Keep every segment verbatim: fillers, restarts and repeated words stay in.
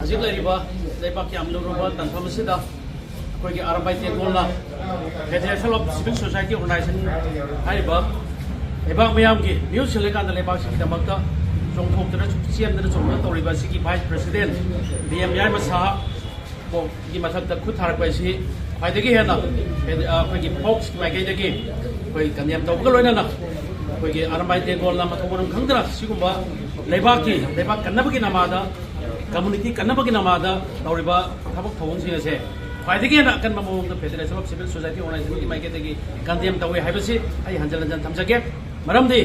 ꯍꯧꯖꯤꯛ ꯂꯩꯔꯤꯕ ꯂꯩꯕꯥꯛꯀꯤ ꯌꯥꯝ ꯂꯨꯔꯕ ꯇꯥꯟꯐꯝ ꯑꯁꯤꯗ ꯑꯩꯈꯣꯏꯒꯤ ꯑꯔꯝꯕꯥꯏ ꯇꯦꯡꯒꯣꯜꯅ Federation of Civil Society Organization ꯍꯥꯏꯔꯤꯕ ꯂꯩꯕꯥꯛ ꯃꯤꯌꯥꯝꯒꯤ ꯃꯤꯍꯨꯠ ꯁꯤꯜꯂꯀꯥꯟꯗ ꯂꯩꯕꯥꯛꯁꯤꯒꯤꯗꯃꯛꯇ ꯆꯣꯡꯊꯣꯛꯇꯅ ꯆꯦꯟꯗꯅ ꯆꯣꯡꯗꯅ ꯇꯧꯔꯤꯕ ꯑꯁꯤꯒꯤ Vice President ꯕꯤ ꯑꯦꯝ ꯌꯥꯏꯃ ꯁꯍꯥ ꯒꯤ ꯃꯊꯛꯇ ꯈꯨꯠ ꯊꯥꯔꯛꯄ ꯑꯁꯤ ꯈ꯭ꯋꯥꯏꯗꯒꯤ ꯍꯦꯟꯅ ꯍꯦꯟ-, ꯑ, ꯑꯩꯈꯣꯏꯒꯤ ꯐꯣꯛꯁꯀꯤ ꯃꯥꯏꯀꯩꯗꯒꯤ ꯑꯩꯈꯣꯏ ꯀꯟꯗꯦꯝ ꯇꯧꯕꯒ ꯂꯣꯏꯅꯅ ꯑꯩꯈꯣꯏꯒꯤ ꯑꯔꯝꯕꯥꯏ ꯇꯦꯡꯒꯣꯜꯅ ꯃꯊꯧ ꯃꯔꯝ ꯈꯪꯗꯅ ꯁꯤꯒꯨꯝꯕ ꯂꯩꯕꯥꯛꯀꯤ, ꯂꯩꯕꯥꯛ ꯀꯟꯅꯕꯒꯤ ꯅꯃꯥꯗ, ꯀꯝꯃꯨꯅꯤꯇꯤ ꯀꯟꯅꯕꯒꯤ ꯅꯃꯥꯗ ꯇꯧꯔꯤꯕ ꯊꯕꯛ ꯊꯧꯑꯣꯡꯁꯤꯡ ꯑꯁꯦ ꯈ꯭ꯋꯥꯏꯗꯒꯤ ꯍꯦꯟꯅ ꯑꯀꯟꯕ ꯃꯑꯣꯡꯗ Federation of Civil Society Organizationꯒꯤ ꯃꯥꯏꯀꯩꯗꯒꯤ ꯀꯟꯗꯦꯝ ꯇꯧꯏ ꯍꯥꯏꯕꯁꯤ ꯑꯩ ꯍꯟꯖꯤꯟ ꯍꯟꯖꯤꯟ ꯊꯝꯖꯒꯦ꯫ ꯃꯔꯝꯗꯤ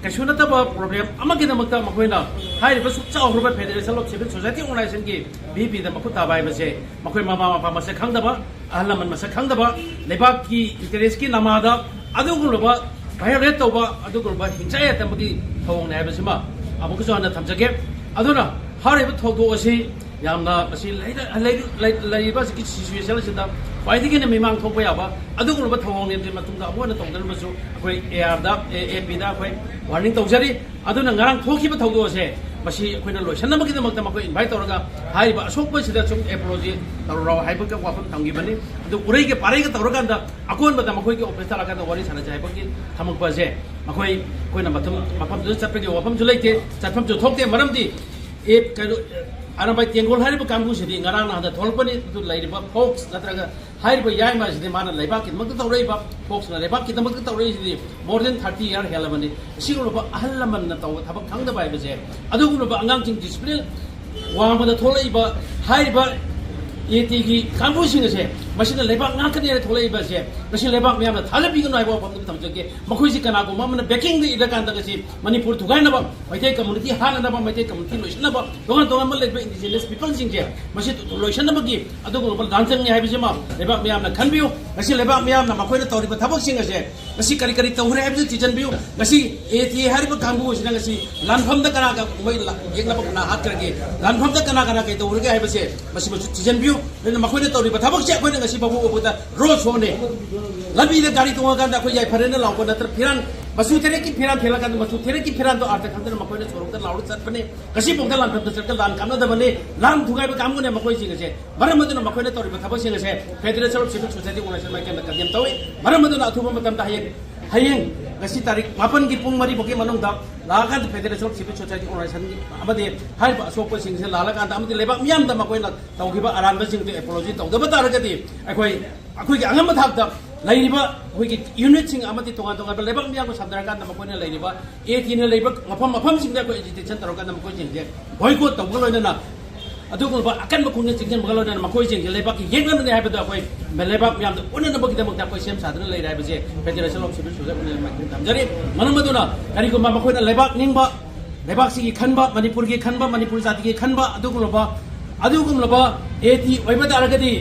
ꯀꯩꯁꯨ ꯅꯠꯇꯕ ꯄ꯭ꯔꯣꯕ꯭ꯂꯦꯝ ꯑꯃꯒꯤꯗꯃꯛꯇ ꯃꯈꯣꯏꯅ ꯍꯥꯏꯔꯤꯕ ꯁꯨꯛ ꯆꯥꯎꯈ꯭ꯔꯕ Federation of Civil Society Organizationꯒꯤ ꯚꯤ ꯄꯤꯗ ꯃꯈꯨꯠ ꯊꯥꯕ ꯍꯥꯏꯕꯁꯦ ꯃꯈꯣꯏ ꯃꯃꯥ ꯃꯄꯥ ꯃꯁꯛ ꯈꯪꯗꯕ, ꯑꯍꯜ ꯂꯃꯟ ꯃꯁꯛ ꯈꯪꯗꯕ, ꯂꯩꯕꯥꯛꯀꯤ ꯏꯟꯇꯔꯦꯁꯀꯤ ꯅꯃꯥꯗ ꯑꯗꯨꯒꯨꯝꯂꯕ ꯚꯥꯏꯑꯣꯂꯦꯠ ꯇꯧꯕ, ꯑꯗꯨꯒꯨꯝꯂꯕ ꯍꯤꯡꯁꯥ ꯌꯥꯏꯇꯝꯕꯒꯤ ꯊꯧꯑꯣꯡꯅꯤ ꯍꯥꯏꯕꯁꯤꯃ ꯑꯃꯨꯛꯀꯁꯨ ꯍꯟꯅ ꯊꯝꯖꯒꯦ꯫ ꯑꯗꯨꯅ ꯍꯥꯏꯔꯤꯕ ꯊꯧꯗꯣꯛ ꯑꯁꯤ ꯌꯥꯝꯅ ꯃꯁꯤ ꯂꯩꯔ-, ꯂꯩꯔ-, ꯂꯩ-, ꯂꯩꯔꯤꯕ ꯍꯧꯖꯤꯛꯀꯤ ꯁꯤꯆꯨꯋꯦꯁꯟ ꯑꯁꯤꯗ ꯈ꯭ꯋꯥꯏꯗꯒꯤ ꯍꯦꯟꯅ ꯃꯤꯃꯥꯡ ꯊꯣꯛꯄ ꯌꯥꯕ ꯑꯗꯨꯒꯨꯝꯂꯕ ꯊꯧꯑꯣꯡꯅꯤ꯫ ꯃꯇꯨꯡꯗ ꯑꯃꯨꯛ ꯍꯟꯅ ꯇꯧꯗꯅꯕꯁꯨ ꯑꯩꯈꯣꯏ ꯑꯦ ꯑꯥꯔꯗ, ꯑꯦ ꯑꯦ ꯄꯤꯗ ꯑꯩꯈꯣꯏ ꯋꯥꯔꯅꯤꯡ ꯇꯧꯖꯔꯤ꯫ ꯑꯗꯨꯅ ꯉꯔꯥꯡ ꯊꯣꯛꯈꯤꯕ ꯊꯧꯗꯣꯛ ꯑꯁꯦ ꯃꯁꯤ ꯑꯩꯈꯣꯏꯅ ꯂꯣꯏꯁꯤꯟꯅꯕꯒꯤꯗꯃꯛꯇ ꯃꯈꯣꯏ ꯏꯟꯚꯥꯏꯠ ꯇꯧꯔꯒ ꯍꯥꯏꯔꯤꯕ ꯑꯁꯣꯛꯄꯁꯤꯗ ꯁꯨꯝ ꯑꯦꯄꯣꯂꯣꯖꯤ ꯇꯧꯔꯣ ꯍꯥꯏꯕꯒꯤ ꯋꯥꯐꯝ ꯊꯝꯈꯤꯕꯅꯤ꯫ ꯑꯗꯨ ꯎꯔꯩꯒ ꯄꯥꯔꯩꯒ ꯇꯧꯔꯀꯥꯟꯗ ꯑꯀꯣꯟꯕꯗ ꯃꯈꯣꯏꯒꯤ ꯑꯣꯐꯤꯁꯇ ꯂꯥꯛꯀꯥꯟꯗ ꯋꯥꯔꯤ ꯁꯥꯟꯅꯁꯦ ꯍꯥꯏꯕꯒꯤ ꯊꯝꯃꯛꯄ ꯑꯁꯦ ꯃꯈꯣꯏ, ꯑꯩꯈꯣꯏꯅ ꯃꯐꯝ, ꯃꯐꯝꯗꯨꯗ ꯆꯠꯄꯒꯤ ꯋꯥꯐꯝꯁꯨ ꯂꯩꯇꯦ, ꯆꯠꯐꯝꯁꯨ ꯊꯣꯛꯇꯦ꯫ ꯃꯔꯝꯗꯤ ꯑꯦ, ꯀꯩꯅꯣ, ꯑꯔꯝꯕꯥꯏ ꯇꯦꯡꯒꯣꯜ ꯍꯥꯏꯔꯤꯕ ꯀꯥꯡꯕꯨꯁꯤꯗꯤ ꯉꯔꯥꯡ ꯅꯍꯥꯟꯗ ꯊꯣꯛꯂꯛꯄꯅꯤ꯫ ꯑꯗꯨ ꯂꯩꯔꯤꯕ ꯐꯣꯛꯁ ꯅꯠꯇ꯭ꯔꯒ ꯍꯥꯏꯔꯤꯕ ꯌꯥꯏꯃ ꯑꯁꯤꯗꯤ ꯃꯥꯅ ꯂꯩꯕꯥꯛꯀꯤꯗꯃꯛꯇ ꯇꯧꯔꯛꯏꯕ, ꯐꯣꯛꯁꯅ ꯂꯩꯕꯥꯛꯀꯤꯗꯃꯛꯇ ꯇꯧꯔꯛꯏꯁꯤꯗꯤ more than thirty year ꯍꯦꯜꯂꯕꯅꯤ꯫ ꯑꯁꯤꯒꯨꯝꯂꯕ ꯑꯍꯜ ꯂꯃꯟꯅ ꯇꯧꯕ ꯊꯕꯛ ꯈꯪꯗꯕ ꯍꯥꯏꯕꯁꯦ, ꯑꯗꯨꯒꯨꯝꯂꯕ ꯑꯉꯥꯡꯁꯤꯡ ꯗꯤꯁꯤꯄ꯭ꯂꯤꯟ ꯋꯥꯡꯃꯗ ꯊꯣꯛꯂꯛꯏꯕ ꯍꯥꯏꯔꯤꯕ ꯑꯦ ꯇꯤꯒꯤ ꯀꯥꯡꯕꯨꯁꯤꯡ ꯑꯁꯦ, ꯃꯁꯤꯅ ꯂꯩꯕꯥꯛ ꯉꯥꯛꯀꯅꯤ ꯍꯥꯏꯅ ꯊꯣꯛꯂꯛꯏꯕ ꯑꯁꯦ, ꯉꯁꯤ ꯂꯩꯕꯥꯛ ꯃꯤꯌꯥꯝꯅ ꯊꯥꯖꯕꯤꯒꯅꯨ ꯍꯥꯏꯕ ꯋꯥꯐꯝꯗꯨ ꯊꯝꯖꯒꯦ꯫ ꯃꯈꯣꯏꯁꯤ ꯀꯅꯥꯒꯨꯝꯕ ꯑꯃꯅ ꯕꯦꯀꯤꯡꯗ ꯏꯜꯂꯀꯥꯟꯗ ꯉꯁꯤ ꯃꯅꯤꯄꯨꯔ ꯊꯨꯒꯥꯏꯅꯕ, ꯃꯩꯇꯩ ꯀꯝꯃꯨꯅꯤꯇꯤ ꯍꯥꯠꯅꯅꯕ, ꯃꯩꯇꯩ ꯀꯝꯃꯨꯅꯤꯇꯤ ꯂꯣꯏꯁꯤꯟꯅꯕ, ꯇꯣꯉꯥꯟ ꯇꯣꯉꯥꯟꯕ ꯂꯩꯔꯤꯕ ꯏꯟꯗꯤꯖꯤꯅꯁ ꯄꯤꯄꯜꯁꯤꯡꯁꯦ ꯃꯁꯤ ꯂꯣꯏꯁꯤꯟꯅꯕꯒꯤ ꯑꯗꯨꯒꯨꯝꯂꯕ ꯂꯥꯟꯖꯪꯅꯤ ꯍꯥꯏꯕꯁꯤꯃ ꯂꯩꯕꯥꯛ ꯃꯤꯌꯥꯝꯅ ꯈꯟꯕꯤꯌꯨ꯫ ꯉꯁꯤ ꯂꯩꯕꯥꯛ ꯃꯤꯌꯥꯝꯅ ꯃꯈꯣꯏꯅ ꯇꯧꯔꯤꯕ ꯊꯕꯛꯁꯤꯡ ꯑꯁꯦ ꯉꯁꯤ ꯀꯔꯤ ꯀꯔꯤ ꯇꯧꯈ꯭ꯔꯦ ꯍꯥꯏꯕꯁꯤ ꯊꯤꯖꯤꯟꯕꯤꯌꯨ꯫ ꯉꯁꯤ ꯑꯦ ꯇꯤ ꯑꯦ ꯍꯥꯏꯔꯤꯕ ꯀꯥꯡꯕꯨ ꯑꯁꯤꯅ ꯉꯁꯤ ꯂꯥꯟꯐꯝꯗ ꯀꯅꯥꯒ ꯃꯣꯏ ꯂꯥ-, ꯌꯦꯛꯅꯕ ꯀꯅꯥ ꯍꯥꯠꯈ꯭ꯔꯒꯦ, ꯂꯥꯟꯐꯝꯗ ꯀꯅꯥ ꯀꯅꯥ ꯀꯩ ꯇꯧꯈ꯭ꯔꯒꯦ ꯍꯥꯏꯕꯁꯦ ꯃꯁꯤꯃꯁꯨ ꯊꯤꯖꯤꯟꯕꯤꯌꯨ꯫ ꯑꯗꯨꯅ ꯃꯈꯣꯏꯅ ꯇꯧꯔꯤꯕ ꯊꯕꯛꯁꯦ ꯑꯩꯈꯣꯏꯅ ꯉꯁꯤ ꯐꯥꯎꯕ ꯎꯕꯗ ꯔꯣ ꯁꯣꯅꯦ꯫ ꯂꯝꯕꯤꯗ ꯒꯥꯔꯤ ꯇꯣꯡꯉꯀꯥꯟꯗ ꯑꯩꯈꯣꯏ ꯌꯥꯏꯐꯔꯦꯅ ꯂꯥꯎꯕ ꯅꯠꯇ꯭ꯔ ꯐꯤꯔꯥꯟ ꯃꯆꯨ ꯊꯦꯔꯦꯛꯀꯤ ꯐꯤꯔꯥꯟ ꯊꯦꯠꯂꯀꯥꯟꯗ ꯃꯆꯨ ꯊꯦꯔꯦꯛꯀꯤ ꯐꯤꯔꯥꯟꯗꯣ ꯑꯥꯔꯊ ꯈꯪꯗꯅ ꯃꯈꯣꯏꯅ ꯁꯣꯔꯣꯛꯇ ꯂꯥꯎꯔ ꯆꯠꯄꯅꯤ꯫ ꯉꯁꯤꯐꯥꯎꯗ ꯂꯥꯟꯐꯝꯗ ꯆꯠꯀ ꯂꯥꯟ ꯀꯥꯞꯅꯗꯕꯅꯤ꯫ ꯂꯥꯟ ꯊꯨꯒꯥꯏꯕ ꯀꯥꯡꯕꯨꯅꯦ ꯃꯈꯣꯏꯁꯤꯡ ꯑꯁꯦ꯫ ꯃꯔꯝ ꯑꯗꯨꯅ ꯃꯈꯣꯏꯅ ꯇꯧꯔꯤꯕ ꯊꯕꯛꯁꯤꯡ ꯑꯁꯦ Federation of Civil Society Organization ꯃꯥꯏꯀꯩꯅ condemn ꯇꯧꯏ꯫ ꯃꯔꯝ ꯑꯗꯨꯅ ꯑꯊꯨꯕ ꯃꯇꯝꯗ ꯍꯌꯦꯡ ꯍꯌꯦꯡ ꯉꯁꯤ ꯇꯥꯔꯤꯛ ꯃꯥꯄꯟꯒꯤ ꯄꯨꯡ ꯃꯔꯤ ꯐꯥꯎꯒꯤ ꯃꯅꯨꯡꯗ ꯂꯥꯛꯑꯀꯥꯟꯗ Federation of Civil Society Organization ꯑꯃꯗꯤ ꯍꯥꯏꯔꯤꯕ ꯑꯁꯣꯛꯄꯁꯤꯡꯁꯦ ꯂꯥꯜꯂꯀꯥꯟꯗ ꯑꯃꯗꯤ ꯂꯩꯕꯥꯛ ꯃꯤꯌꯥꯝꯗ ꯃꯈꯣꯏꯅ ꯇꯧꯈꯤꯕ ꯑꯔꯥꯟꯕꯁꯤꯡꯗꯨ apology ꯇꯧꯗꯕ ꯇꯥꯔꯒꯗꯤ ꯑꯩꯈꯣꯏ ꯑꯩꯈꯣꯏꯒꯤ ꯑꯉꯝꯕ ꯊꯥꯛꯇ ꯂꯩꯔꯤꯕ ꯑꯩꯈꯣꯏꯒꯤ unitꯁꯤꯡ ꯑꯃꯗꯤ ꯇꯣꯉꯥꯟ ꯇꯣꯉꯥꯟꯕ ꯂꯩꯕꯥꯛ ꯃꯤꯌꯥꯝꯒ ꯁꯝꯅꯔꯀꯥꯟꯗ ꯃꯈꯣꯏꯅ ꯂꯩꯔꯤꯕ ATꯅ ꯂꯩꯕ ꯃꯐꯝ ꯃꯐꯝꯁꯤꯡꯗ ꯑꯩꯈꯣꯏ agitation ꯇꯧꯔꯀꯥꯟꯗ ꯃꯈꯣꯏꯁꯤꯡꯁꯦ boycott ꯇꯧꯕꯒ ꯂꯣꯏꯅꯅ ꯑꯗꯨꯒꯨꯝꯕ ꯑꯀꯟꯕ ꯈꯣꯡꯖꯪ ꯆꯪꯁꯤꯟꯕꯒ ꯂꯣꯏꯅꯅ ꯃꯈꯣꯏꯁꯤꯡꯁꯦ ꯂꯩꯕꯥꯛꯀꯤ ꯌꯦꯛꯅꯕꯅꯤ ꯍꯥꯏꯕꯗ ꯑꯩꯈꯣꯏ ꯂꯩꯕꯥꯛ ꯃꯤꯌꯥꯝꯗ ꯎꯠꯅꯅꯕꯒꯤꯗꯃꯛꯇ ꯑꯩꯈꯣꯏ ꯁꯦꯝ ꯁꯥꯗꯨꯅ ꯂꯩꯔꯦ ꯍꯥꯏꯕꯁꯦ Federation of Civil Society Organization ꯃꯥꯏꯀꯩꯗꯒꯤ ꯊꯝꯖꯔꯤ꯫ ꯃꯔꯝ ꯑꯗꯨꯅ ꯀꯔꯤꯒꯨꯝꯕ ꯃꯈꯣꯏꯅ ꯂꯩꯕꯥꯛ ꯅꯤꯡꯕ, ꯂꯩꯕꯥꯛꯁꯤꯒꯤ ꯈꯟꯕ, ꯃꯅꯤꯄꯨꯔꯒꯤ ꯈꯟꯕ, ꯃꯅꯤꯄꯨꯔ ꯖꯥꯇꯤꯒꯤ ꯈꯟꯕ ꯑꯗꯨꯒꯨꯝꯂꯕ ꯑꯗꯨꯒꯨꯝꯂꯕ AT ꯑꯣꯏꯕ ꯇꯥꯔꯒꯗꯤ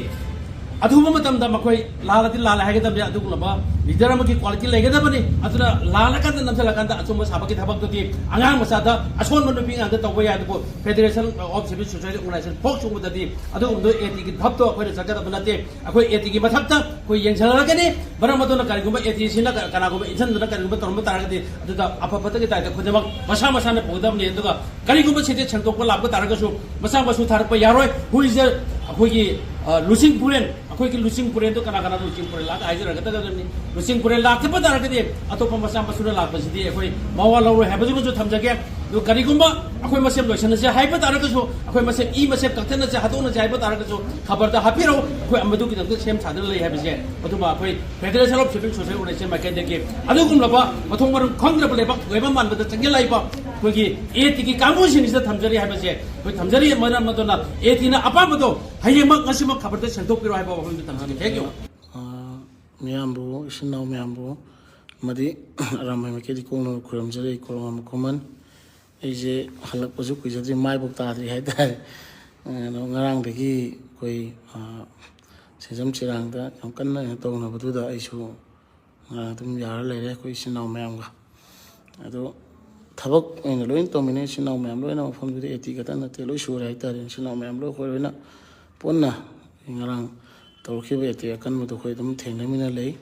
ꯑꯊꯨꯕ ꯃꯇꯝꯗ ꯃꯈꯣꯏ ꯂꯥꯜꯂꯗꯤ ꯂꯥꯜꯂꯦ ꯍꯥꯏꯒꯗꯕꯅꯤ꯫ ꯑꯗꯨꯒꯨꯝꯂꯕ leader ꯑꯃꯒꯤ quality ꯂꯩꯒꯗꯕꯅꯤ꯫ ꯑꯗꯨꯅ ꯂꯥꯜꯂꯀꯥꯟꯗ ꯅꯝꯁꯤꯜꯂꯀꯥꯟꯗ ꯑꯆꯨꯝꯕ ꯁꯥꯕꯒꯤ ꯊꯕꯛꯇꯨꯗꯤ ꯑꯉꯥꯡ ꯃꯆꯥꯗ ꯑꯁꯣꯟꯕ ꯅꯨꯄꯤ ꯉꯥꯛꯇ ꯇꯧꯕ ꯌꯥꯏ꯫ ꯑꯗꯨꯕꯨ Federation of Civil Society Organization ꯐꯣꯛ ꯆꯨꯡꯕꯗꯗꯤ ꯑꯗꯨꯒꯨꯝꯕꯗꯣ ATꯒꯤ ꯙꯞꯇꯣ ꯑꯩꯈꯣꯏꯅ ꯆꯠꯀꯗꯕ ꯅꯠꯇꯦ꯫ ꯑꯩꯈꯣꯏ ATꯒꯤ ꯃꯊꯛꯇ ꯑꯩꯈꯣꯏ ꯌꯦꯡꯁꯤꯜꯂꯛꯀꯅꯤ꯫ ꯃꯔꯝ ꯑꯗꯨꯅ ꯀꯔꯤꯒꯨꯝꯕ ATꯁꯤꯅ ꯀ-, ꯀꯅꯥꯒꯨꯝꯕ ꯏꯟꯁꯤꯟꯗꯨꯅ ꯀꯔꯤꯒꯨꯝꯕ ꯇꯧꯔꯝꯕ ꯇꯥꯔꯒꯗꯤ ꯑꯗꯨꯗ ꯑꯐ ꯐꯠꯇꯒꯤ ꯗꯥꯏꯇ ꯈꯨꯗꯤꯡꯃꯛ ꯃꯁꯥ ꯃꯁꯥꯅ ꯄꯨꯒꯗꯕꯅꯤ꯫ ꯑꯗꯨꯒ ꯀꯔꯤꯒꯨꯝꯕ ꯁꯤꯗꯤ ꯁꯦꯡꯗꯣꯛꯄ ꯂꯥꯛꯄ ꯇꯥꯔꯒꯁꯨ ꯃꯆꯥ ꯃꯁꯨ ꯊꯥꯔꯛꯄ ꯌꯥꯔꯣꯏ꯫ ꯍꯨꯏꯁꯦ ꯑꯩꯈꯣꯏꯒꯤ, ꯑ, ꯂꯨꯆꯤꯡ ꯄꯨꯔꯦꯟ, ꯑꯩꯈꯣꯏꯒꯤ ꯂꯨꯆꯤꯡ ꯄꯨꯔꯦꯟꯗꯣ ꯀꯅꯥ ꯀꯅꯥ ꯂꯨꯆꯤꯡ ꯄꯨꯔꯦꯟ ꯂꯥꯛꯀ ꯍꯥꯏꯖꯔꯛꯀꯗꯕꯅꯤ꯫ ꯂꯨꯆꯤꯡ ꯄꯨꯔꯦꯟ ꯂꯥꯛꯇꯕ ꯇꯥꯔꯒꯗꯤ ꯑꯇꯣꯞꯄ ꯃꯆꯥ ꯃꯁꯨꯅ ꯂꯥꯛꯄꯁꯤꯗꯤ ꯑꯩꯈꯣꯏ ꯃꯋꯥ ꯂꯧꯔꯣꯏ ꯍꯥꯏꯕꯗꯨꯃꯁꯨ ꯊꯝꯖꯒꯦ꯫ ꯑꯗꯨ ꯀꯔꯤꯒꯨꯝꯕ ꯑꯩꯈꯣꯏ ꯃꯁꯦꯟ ꯂꯣꯏꯁꯤꯟꯅꯁꯦ ꯍꯥꯏꯕ ꯇꯥꯔꯒꯁꯨ, ꯑꯩꯈꯣꯏ ꯃꯁꯦꯟ ꯏ ꯃꯁꯦꯟ ꯀꯛꯊꯠꯅꯁꯦ, ꯍꯥꯠꯇꯣꯛꯅꯁꯦ ꯍꯥꯏꯕ ꯇꯥꯔꯒꯁꯨ, ꯈꯕꯔꯗ ꯍꯥꯞꯄꯤꯔꯛꯎ꯫ ꯑꯩꯈꯣꯏ ꯃꯗꯨꯒꯤꯗꯃꯛꯇ ꯁꯦꯝ ꯁꯥꯗꯨꯅ ꯂꯩ ꯍꯥꯏꯕꯁꯦ, ꯑꯗꯨꯃ ꯑꯩꯈꯣꯏ Federation of Civil Society Organization ꯃꯥꯏꯀꯩꯗꯒꯤ ꯑꯗꯨꯒꯨꯝꯂꯕ ꯃꯊꯣꯡ ꯃꯔꯝ ꯈꯪꯗ꯭ꯔꯕ ꯂꯩꯕꯥꯛ ꯊꯨꯒꯥꯏꯕ ꯃꯥꯟꯕꯗ ꯆꯪꯁꯤꯜꯂꯛꯏꯕ ꯑꯩꯈꯣꯏꯒꯤ ATꯒꯤ ꯀꯥꯡꯕꯨꯁꯤꯡꯁꯤꯗ ꯊꯝꯖꯔꯤ ꯍꯥꯏꯕꯁꯦ ꯑꯩꯈꯣꯏ ꯊꯝꯖꯔꯤ꯫ ꯃꯔꯝ ꯑꯗꯨꯅ ATꯅ ꯑꯄꯥꯝꯕꯗꯣ ꯍꯌꯦꯡꯃꯛ ꯉꯁꯤꯃꯛ ꯈꯕꯔꯗ ꯁꯦꯡꯗꯣꯛꯄꯤꯔꯣ ꯍꯥꯏꯕ ꯋꯥꯐꯝꯗꯨ ꯊꯝꯖꯒꯦ꯫ Thank you꯫ ꯑ, ꯃꯤꯌꯥꯝꯕꯨ, ꯏꯆꯤꯟ ꯏꯅꯥꯎ ꯃꯌꯥꯝꯕꯨ, ꯑꯃꯗꯤ ꯑꯔꯥꯝꯕꯥꯏ ꯃꯥꯏꯀꯩꯗꯤ ꯀꯣꯛꯅꯕ ꯈꯨꯔꯨꯝꯖꯔꯤ꯫ ꯀꯣꯔꯣꯅꯥ ꯈꯨꯃꯟ꯫ ꯑꯩꯁꯦ ꯍꯜꯂꯛꯄꯁꯨ ꯀꯨꯏꯖꯗ꯭ꯔꯤ, ꯃꯥꯏꯕꯣꯛ ꯇꯥꯗ꯭ꯔꯤ ꯍꯥꯏꯇꯥꯔꯦ꯫ ꯑꯗꯣ ꯉꯔꯥꯡꯗꯒꯤ ꯑꯩꯈꯣꯏ, ꯑ, ꯁꯦꯟꯖꯝ ꯆꯤꯔꯥꯡꯗ ꯌꯥꯝ ꯀꯟꯅ ꯀꯩꯅꯣ ꯇꯧꯅꯕꯗꯨꯗ ꯑꯩꯁꯨ, ꯑ, ꯑꯗꯨꯝ ꯌꯥꯔ ꯂꯩꯔꯦ ꯑꯩꯈꯣꯏ ꯏꯆꯤꯟ ꯏꯅꯥꯎ ꯃꯌꯥꯝꯒ꯫ ꯑꯗꯣ ꯊꯕꯛ ꯑꯣꯏꯅ ꯂꯣꯏꯅ ꯇꯧꯃꯤꯟꯅꯩ ꯏꯆꯤꯟ ꯏꯅꯥꯎ ꯃꯌꯥꯝ ꯂꯣꯏꯅ꯫ ꯃꯐꯝꯗꯨꯗ AT ꯈꯛꯇ ꯅꯠꯇꯦ, ꯂꯣꯏ ꯁꯨꯔꯦ ꯍꯥꯏꯇꯥꯔꯦ꯫ ꯏꯆꯤꯟ ꯏꯅꯥꯎ ꯃꯌꯥꯝ ꯂꯣꯏ, ꯑꯩꯈꯣꯏ ꯂꯣꯏꯅ ꯄꯨꯟꯅ ꯉꯔꯥꯡ ꯇꯧꯔꯛꯈꯤꯕ AT ꯑꯀꯟꯕꯗꯣ ꯑꯩꯈꯣꯏ ꯑꯗꯨꯝ ꯊꯦꯡꯅꯃꯤꯟꯅ ꯂꯩ꯫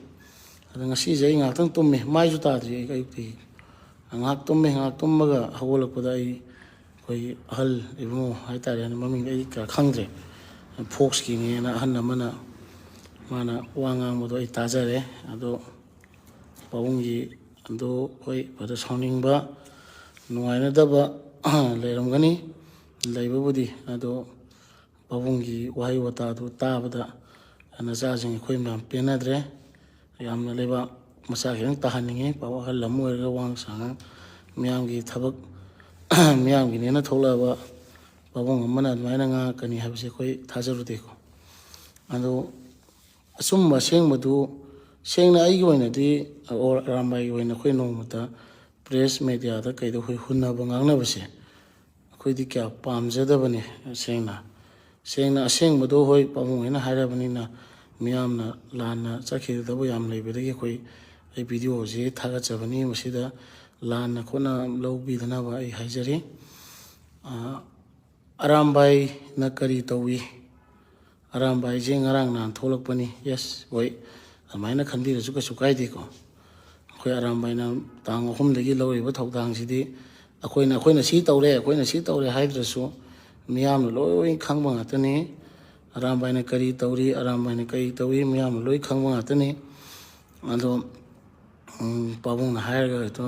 ꯑꯗ ꯉꯁꯤꯁꯦ ꯑꯩ ꯉꯥꯏꯍꯥꯛꯇꯪ ꯇꯨꯝꯃꯦ, ꯃꯥꯏꯁꯨ ꯇꯥꯗ꯭ꯔꯤ ꯑꯩ ꯑꯌꯨꯛꯇꯒꯤ꯫ ꯉꯥꯏꯍꯥꯛ ꯇꯨꯝꯃꯦ, ꯉꯥꯏꯍꯥꯛ ꯇꯨꯝꯃꯒ ꯍꯧꯒꯠꯂꯛꯄꯗ ꯑꯩ, ꯑꯩꯈꯣꯏꯒꯤ ꯑꯍꯜ ꯏꯕꯨꯡꯉꯣ ꯍꯥꯏꯇꯥꯔꯦꯅꯦ, ꯃꯃꯤꯡꯗꯤ ꯑꯩ ꯀꯌꯥ ꯈꯪꯗ꯭ꯔꯦ, ꯐꯣꯛꯁꯀꯤꯅꯦꯅ ꯑꯍꯟ ꯑꯃꯅ ꯃꯥꯅ ꯋꯥ ꯉꯥꯡꯕꯗꯣ ꯑꯩ ꯇꯥꯖꯔꯦ꯫ ꯑꯗꯣ ꯄꯥꯕꯨꯡꯒꯤ ꯑꯗꯣ ꯍꯣꯏ ꯐꯖ ꯁꯥꯎꯅꯤꯡꯕ, ꯅꯨꯡꯉꯥꯏꯅꯗꯕ ꯂꯩꯔꯝꯒꯅꯤ, ꯂꯩꯕꯕꯨꯗꯤ꯫ ꯑꯗꯣ ꯄꯥꯕꯨꯡꯒꯤ ꯋꯥꯍꯩ ꯋꯥꯇꯥꯗꯨ ꯇꯥꯕꯗ ꯅꯆꯥꯁꯤꯡ ꯑꯩꯈꯣꯏ ꯃꯌꯥꯝ ꯄꯦꯟꯅꯗ꯭ꯔꯦ꯫ ꯌꯥꯝꯅ ꯂꯩꯕꯥꯛ ꯃꯆꯥ ꯈꯤꯇꯪ ꯇꯥꯍꯟꯅꯤꯡꯉꯤ꯫ ꯄꯥꯕꯨꯡ ꯑꯍꯜ ꯑꯃ ꯑꯣꯏꯔꯒ ꯋꯥꯉꯥꯡ ꯁꯉꯥꯡ, ꯃꯤꯌꯥꯝꯒꯤ ꯊꯕꯛ, ꯃꯤꯌꯥꯝꯒꯤꯅꯦꯅ ꯊꯣꯛꯂꯛꯑꯕ ꯄꯥꯕꯨꯡ ꯑꯃꯅ ꯑꯗꯨꯃꯥꯏꯅ ꯉꯥꯡꯉꯛꯀꯅꯤ ꯍꯥꯏꯕꯁꯦ ꯑꯩꯈꯣꯏ ꯊꯥꯖꯔꯨꯗꯦꯀꯣ꯫ ꯑꯗꯣ ꯑꯆꯨꯝꯕ ꯑꯁꯦꯡꯕꯗꯨ, ꯁꯦꯡꯅ ꯑꯩꯒꯤ ꯑꯣꯏꯅꯗꯤ, ꯑꯣꯔ ꯑꯔꯥꯝꯕꯥꯏꯒꯤ ꯑꯣꯏꯅ ꯑꯩꯈꯣꯏ ꯅꯣꯡꯃꯇ ꯄ꯭ꯔꯦꯁ ꯃꯦꯗꯤꯌꯥꯗ ꯀꯩꯗ ꯑꯩꯈꯣꯏ ꯍꯨꯟꯅꯕ ꯉꯥꯡꯅꯕꯁꯦ ꯑꯩꯈꯣꯏꯗꯤ ꯀꯌꯥ ꯄꯥꯝꯖꯗꯕꯅꯤ꯫ ꯁꯦꯡꯅ, ꯁꯦꯡꯅ ꯑꯁꯦꯡꯕꯗꯣ, ꯍꯣꯏ, ꯄꯥꯕꯨꯡ ꯍꯣꯏꯅ ꯍꯥꯏꯔꯕꯅꯤꯅ ꯃꯤꯌꯥꯝꯅ ꯂꯥꯟꯅ ꯆꯠꯈꯤꯒꯗꯕ ꯌꯥꯝ ꯂꯩꯕꯗꯒꯤ ꯑꯩꯈꯣꯏ, ꯑꯩ ꯚꯤꯗꯤꯑꯣꯁꯤ ꯊꯥꯒꯠꯆꯕꯅꯤ꯫ ꯃꯁꯤꯗ ꯂꯥꯟꯅ ꯈꯣꯠꯅ ꯂꯧꯕꯤꯗꯅꯕ ꯑꯩ ꯍꯥꯏꯖꯔꯤ꯫ ꯑ, ꯑꯔꯥꯝꯕꯥꯏꯅ ꯀꯔꯤ ꯇꯧꯏ? ꯑꯔꯥꯝꯕꯥꯏꯁꯦ ꯉꯔꯥꯡ ꯅꯍꯥꯟ ꯊꯣꯛꯂꯛꯄꯅꯤ꯫ ꯌꯦꯁ, ꯍꯣꯏ, ꯑꯗꯨꯃꯥꯏꯅ ꯈꯟꯕꯤꯔꯁꯨ ꯀꯩꯁꯨ ꯀꯥꯏꯗꯦꯀꯣ꯫ ꯑꯩꯈꯣꯏ ꯑꯔꯥꯝꯕꯥꯏꯅ ꯇꯥꯡ ꯑꯍꯨꯝꯗꯒꯤ ꯂꯧꯔꯤꯕ ꯊꯧꯗꯥꯡꯁꯤꯗꯤ ꯑꯩꯈꯣꯏꯅ, ꯑꯩꯈꯣꯏꯅ ꯁꯤ ꯇꯧꯔꯦ, ꯑꯩꯈꯣꯏꯅ ꯁꯤ ꯇꯧꯔꯦ ꯍꯥꯏꯗ꯭ꯔꯁꯨ ꯃꯤꯌꯥꯝꯅ ꯂꯣꯏ ꯈꯪꯕ ꯉꯥꯛꯇꯅꯤ꯫ ꯑꯔꯥꯝꯕꯥꯏꯅ ꯀꯔꯤ ꯇꯧꯔꯤ, ꯑꯔꯥꯝꯕꯥꯏꯅ ꯀꯔꯤ ꯇꯧꯏ, ꯃꯤꯌꯥꯝꯅ ꯂꯣꯏ ꯈꯪꯕ ꯉꯥꯛꯇꯅꯤ꯫ ꯑꯗꯣ ꯎꯝ, ꯄꯥꯕꯨꯡꯅ ꯍꯥꯏꯔꯒ ꯍꯦꯛꯇ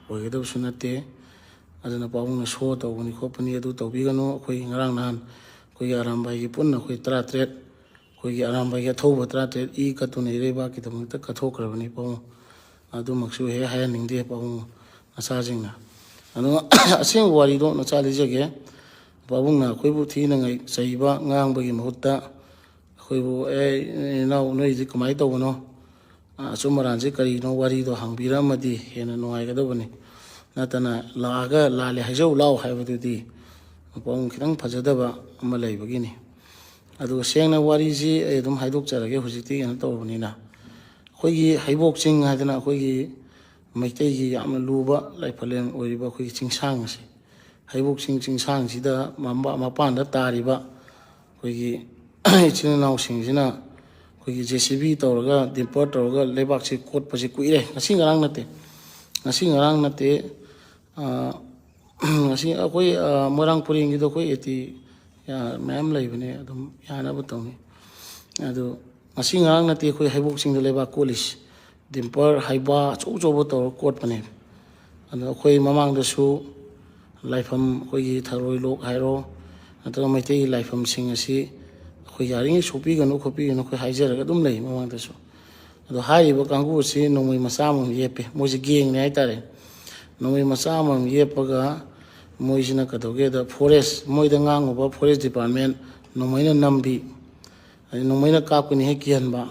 ꯑꯣꯏꯒꯗꯕꯁꯨ ꯅꯠꯇꯦ꯫ ꯑꯗꯨꯅ ꯄꯥꯕꯨꯡꯅ ꯁꯣ ꯇꯧꯕꯅꯤ ꯈꯣꯠꯄꯅꯤ, ꯑꯗꯨ ꯇꯧꯕꯤꯒꯅꯨ꯫ ꯑꯩꯈꯣꯏ ꯉꯔꯥꯡ ꯅꯍꯥꯟ ꯑꯩꯈꯣꯏꯒꯤ ꯑꯔꯥꯝꯕꯥꯏꯒꯤ ꯄꯨꯟꯅ ꯑꯩꯈꯣꯏ ꯇꯔꯥꯇꯔꯦꯠ, ꯑꯩꯈꯣꯏꯒꯤ ꯑꯔꯥꯝꯕꯥꯏꯒꯤ ꯑꯊꯧꯕ ꯇꯔꯥꯇꯔꯦꯠ ꯏ ꯀꯠꯇꯨꯅ ꯏꯔꯩꯕꯥꯛꯀꯤꯗꯃꯛꯇ ꯀꯠꯊꯣꯛꯈ꯭ꯔꯕꯅꯤ ꯄꯥꯕꯨꯡ꯫ ꯑꯗꯨꯃꯛꯁꯨ ꯍꯦꯛ ꯍꯥꯏꯍꯟꯅꯤꯡꯗꯦ ꯄꯥꯕꯨꯡ ꯃꯆꯥꯁꯤꯡꯅ꯫ ꯑꯗꯨꯅ ꯑꯁꯦꯡꯕ ꯋꯥꯔꯤꯗꯣ ꯅꯆꯥ ꯂꯤꯖꯒꯦ꯫ ꯄꯥꯕꯨꯡꯅ ꯑꯩꯈꯣꯏꯕꯨ ꯊꯤꯅ ꯉꯩ-, ꯆꯩꯕ, ꯉꯥꯡꯕꯒꯤ ꯃꯍꯨꯠꯇ ꯑꯩꯈꯣꯏꯕꯨ, "ꯑꯦ, ꯏꯅꯥꯎ, ꯅꯣꯏꯗꯤ ꯀꯃꯥꯏꯅ ꯇꯧꯕꯅꯣ? ꯑꯆꯨꯝ ꯑꯔꯥꯟꯁꯦ ꯀꯔꯤꯅꯣ?" ꯋꯥꯔꯤꯗꯣ ꯍꯪꯕꯤꯔꯝꯃꯗꯤ ꯍꯦꯟꯅ ꯅꯨꯡꯉꯥꯏꯒꯗꯕꯅꯤ꯫ ꯅꯠꯇꯅ ꯂꯥꯛꯑꯒ "ꯂꯥꯜꯂꯦ ꯍꯥꯏꯖꯧ ꯂꯥꯎ" ꯍꯥꯏꯕꯗꯨꯗꯤ ꯃꯄꯨꯡ ꯈꯤꯇꯪ ꯐꯖꯗꯕ ꯑꯃ ꯂꯩꯕꯒꯤꯅꯤ꯫ ꯑꯗꯨꯒ ꯁꯦꯡꯅ ꯋꯥꯔꯤꯁꯤ ꯑꯩ ꯑꯗꯨꯝ ꯍꯥꯏꯗꯣꯛꯆꯔꯒꯦ, ꯍꯧꯖꯤꯛꯇꯤ ꯀꯩꯅꯣ ꯇꯧꯔꯕꯅꯤꯅ꯫ ꯑꯩꯈꯣꯏꯒꯤ ꯍꯩꯕꯣꯛ ꯆꯤꯡ ꯍꯥꯏꯗꯅ ꯑꯩꯈꯣꯏꯒꯤ ꯃꯩꯇꯩꯒꯤ ꯌꯥꯝꯅ ꯂꯨꯕ ꯂꯥꯏꯐꯝꯂꯦꯟ ꯑꯣꯏꯔꯤꯕ ꯑꯩꯈꯣꯏꯒꯤ ꯆꯤꯡꯁꯥꯡ ꯑꯁꯤ, ꯍꯩꯕꯣꯛ ꯆꯤꯡ ꯆꯤꯡꯁꯥꯡꯁꯤꯗ ꯃꯝꯕ-, ꯃꯄꯥꯟꯗ ꯇꯥꯔꯤꯕ ꯑꯩꯈꯣꯏꯒꯤ ꯏꯆꯤꯜ ꯏꯅꯥꯎꯁꯤꯡꯁꯤꯅ ꯑꯩꯈꯣꯏꯒꯤ ꯖꯦ ꯁꯤ ꯕꯤ ꯇꯧꯔꯒ, ꯗꯤꯝꯄꯔ ꯇꯧꯔꯒ ꯂꯩꯕꯥꯛꯁꯤ ꯀꯣꯠꯄꯁꯤ ꯀꯨꯏꯔꯦ꯫ ꯉꯁꯤ ꯉꯔꯥꯡ ꯅꯠꯇꯦ, ꯉꯁꯤ ꯉꯔꯥꯡ ꯅꯠꯇꯦ꯫ ꯑ, ꯉꯁꯤ ꯑꯩꯈꯣꯏ, ꯑ, ꯃꯣꯏꯔꯥꯡ ꯄꯔꯦꯡꯒꯤꯗꯣ ꯑꯩꯈꯣꯏ ꯑꯦ ꯇꯤ ꯃꯌꯥꯝ ꯂꯩꯕꯅꯦ, ꯑꯗꯨꯝ ꯌꯥꯅꯕ ꯇꯧꯅꯤ꯫ ꯑꯗꯨ ꯉꯁꯤ ꯉꯔꯥꯡ ꯅꯠꯇꯦ ꯑꯩꯈꯣꯏ ꯍꯩꯕꯣꯛ ꯆꯤꯡꯗ ꯂꯩꯕꯥꯛ ꯀꯣꯠꯂꯤꯁꯤ꯫ ꯗꯤꯝꯄꯔ, ꯍꯩꯕꯥ ꯑꯆꯧ ꯑꯆꯧꯕ ꯇꯧꯔꯒ ꯀꯣꯠꯄꯅꯦ꯫ ꯑꯗꯣ ꯑꯩꯈꯣꯏ ꯃꯃꯥꯡꯗꯁꯨ ꯂꯥꯏꯐꯝ, ꯑꯩꯈꯣꯏꯒꯤ ꯊꯔꯣꯏ ꯂꯣꯛ ꯍꯥꯏꯔꯣ, ꯅꯠꯇ꯭ꯔꯒ ꯃꯩꯇꯩꯒꯤ ꯂꯥꯏꯐꯝꯁꯤꯡ ꯑꯁꯤ ꯑꯩꯈꯣꯏ ꯌꯥꯔꯤꯉꯩ ꯁꯣꯛꯄꯤꯒꯅꯨ ꯈꯣꯠꯄꯤꯒꯅꯨ ꯑꯩꯈꯣꯏ ꯍꯥꯏꯖꯔꯒ ꯑꯗꯨꯝ ꯂꯩ ꯃꯃꯥꯡꯗꯁꯨ꯫ ꯑꯗꯣ ꯍꯥꯏꯔꯤꯕ ꯀꯥꯡꯕꯨ ꯑꯁꯤ ꯅꯣꯡꯃꯩ ꯃꯆꯥ ꯑꯃꯃꯝ ꯌꯦꯞꯄꯦ, ꯃꯣꯏꯁꯦ ꯒꯦꯡꯅꯦ ꯍꯥꯏꯇꯥꯔꯦ꯫ ꯅꯣꯡꯃꯩ ꯃꯆꯥ ꯑꯃꯃꯝ ꯌꯦꯞꯄꯒ ꯃꯣꯏꯁꯤꯅ ꯀꯩꯗꯧꯒꯦꯗ, ꯐꯣꯔꯦꯁ, ꯃꯣꯏꯗ ꯉꯥꯡꯉꯨꯕ ꯐꯣꯔꯦꯁ ꯗꯤꯄꯥꯔꯠꯃꯦꯟ ꯅꯣꯡꯃꯩꯅ ꯅꯝꯕꯤ, ꯑꯗꯩ ꯅꯣꯡꯃꯩꯅ ꯀꯥꯞꯀꯅꯤ ꯍꯦꯛ ꯀꯤꯍꯟꯕ,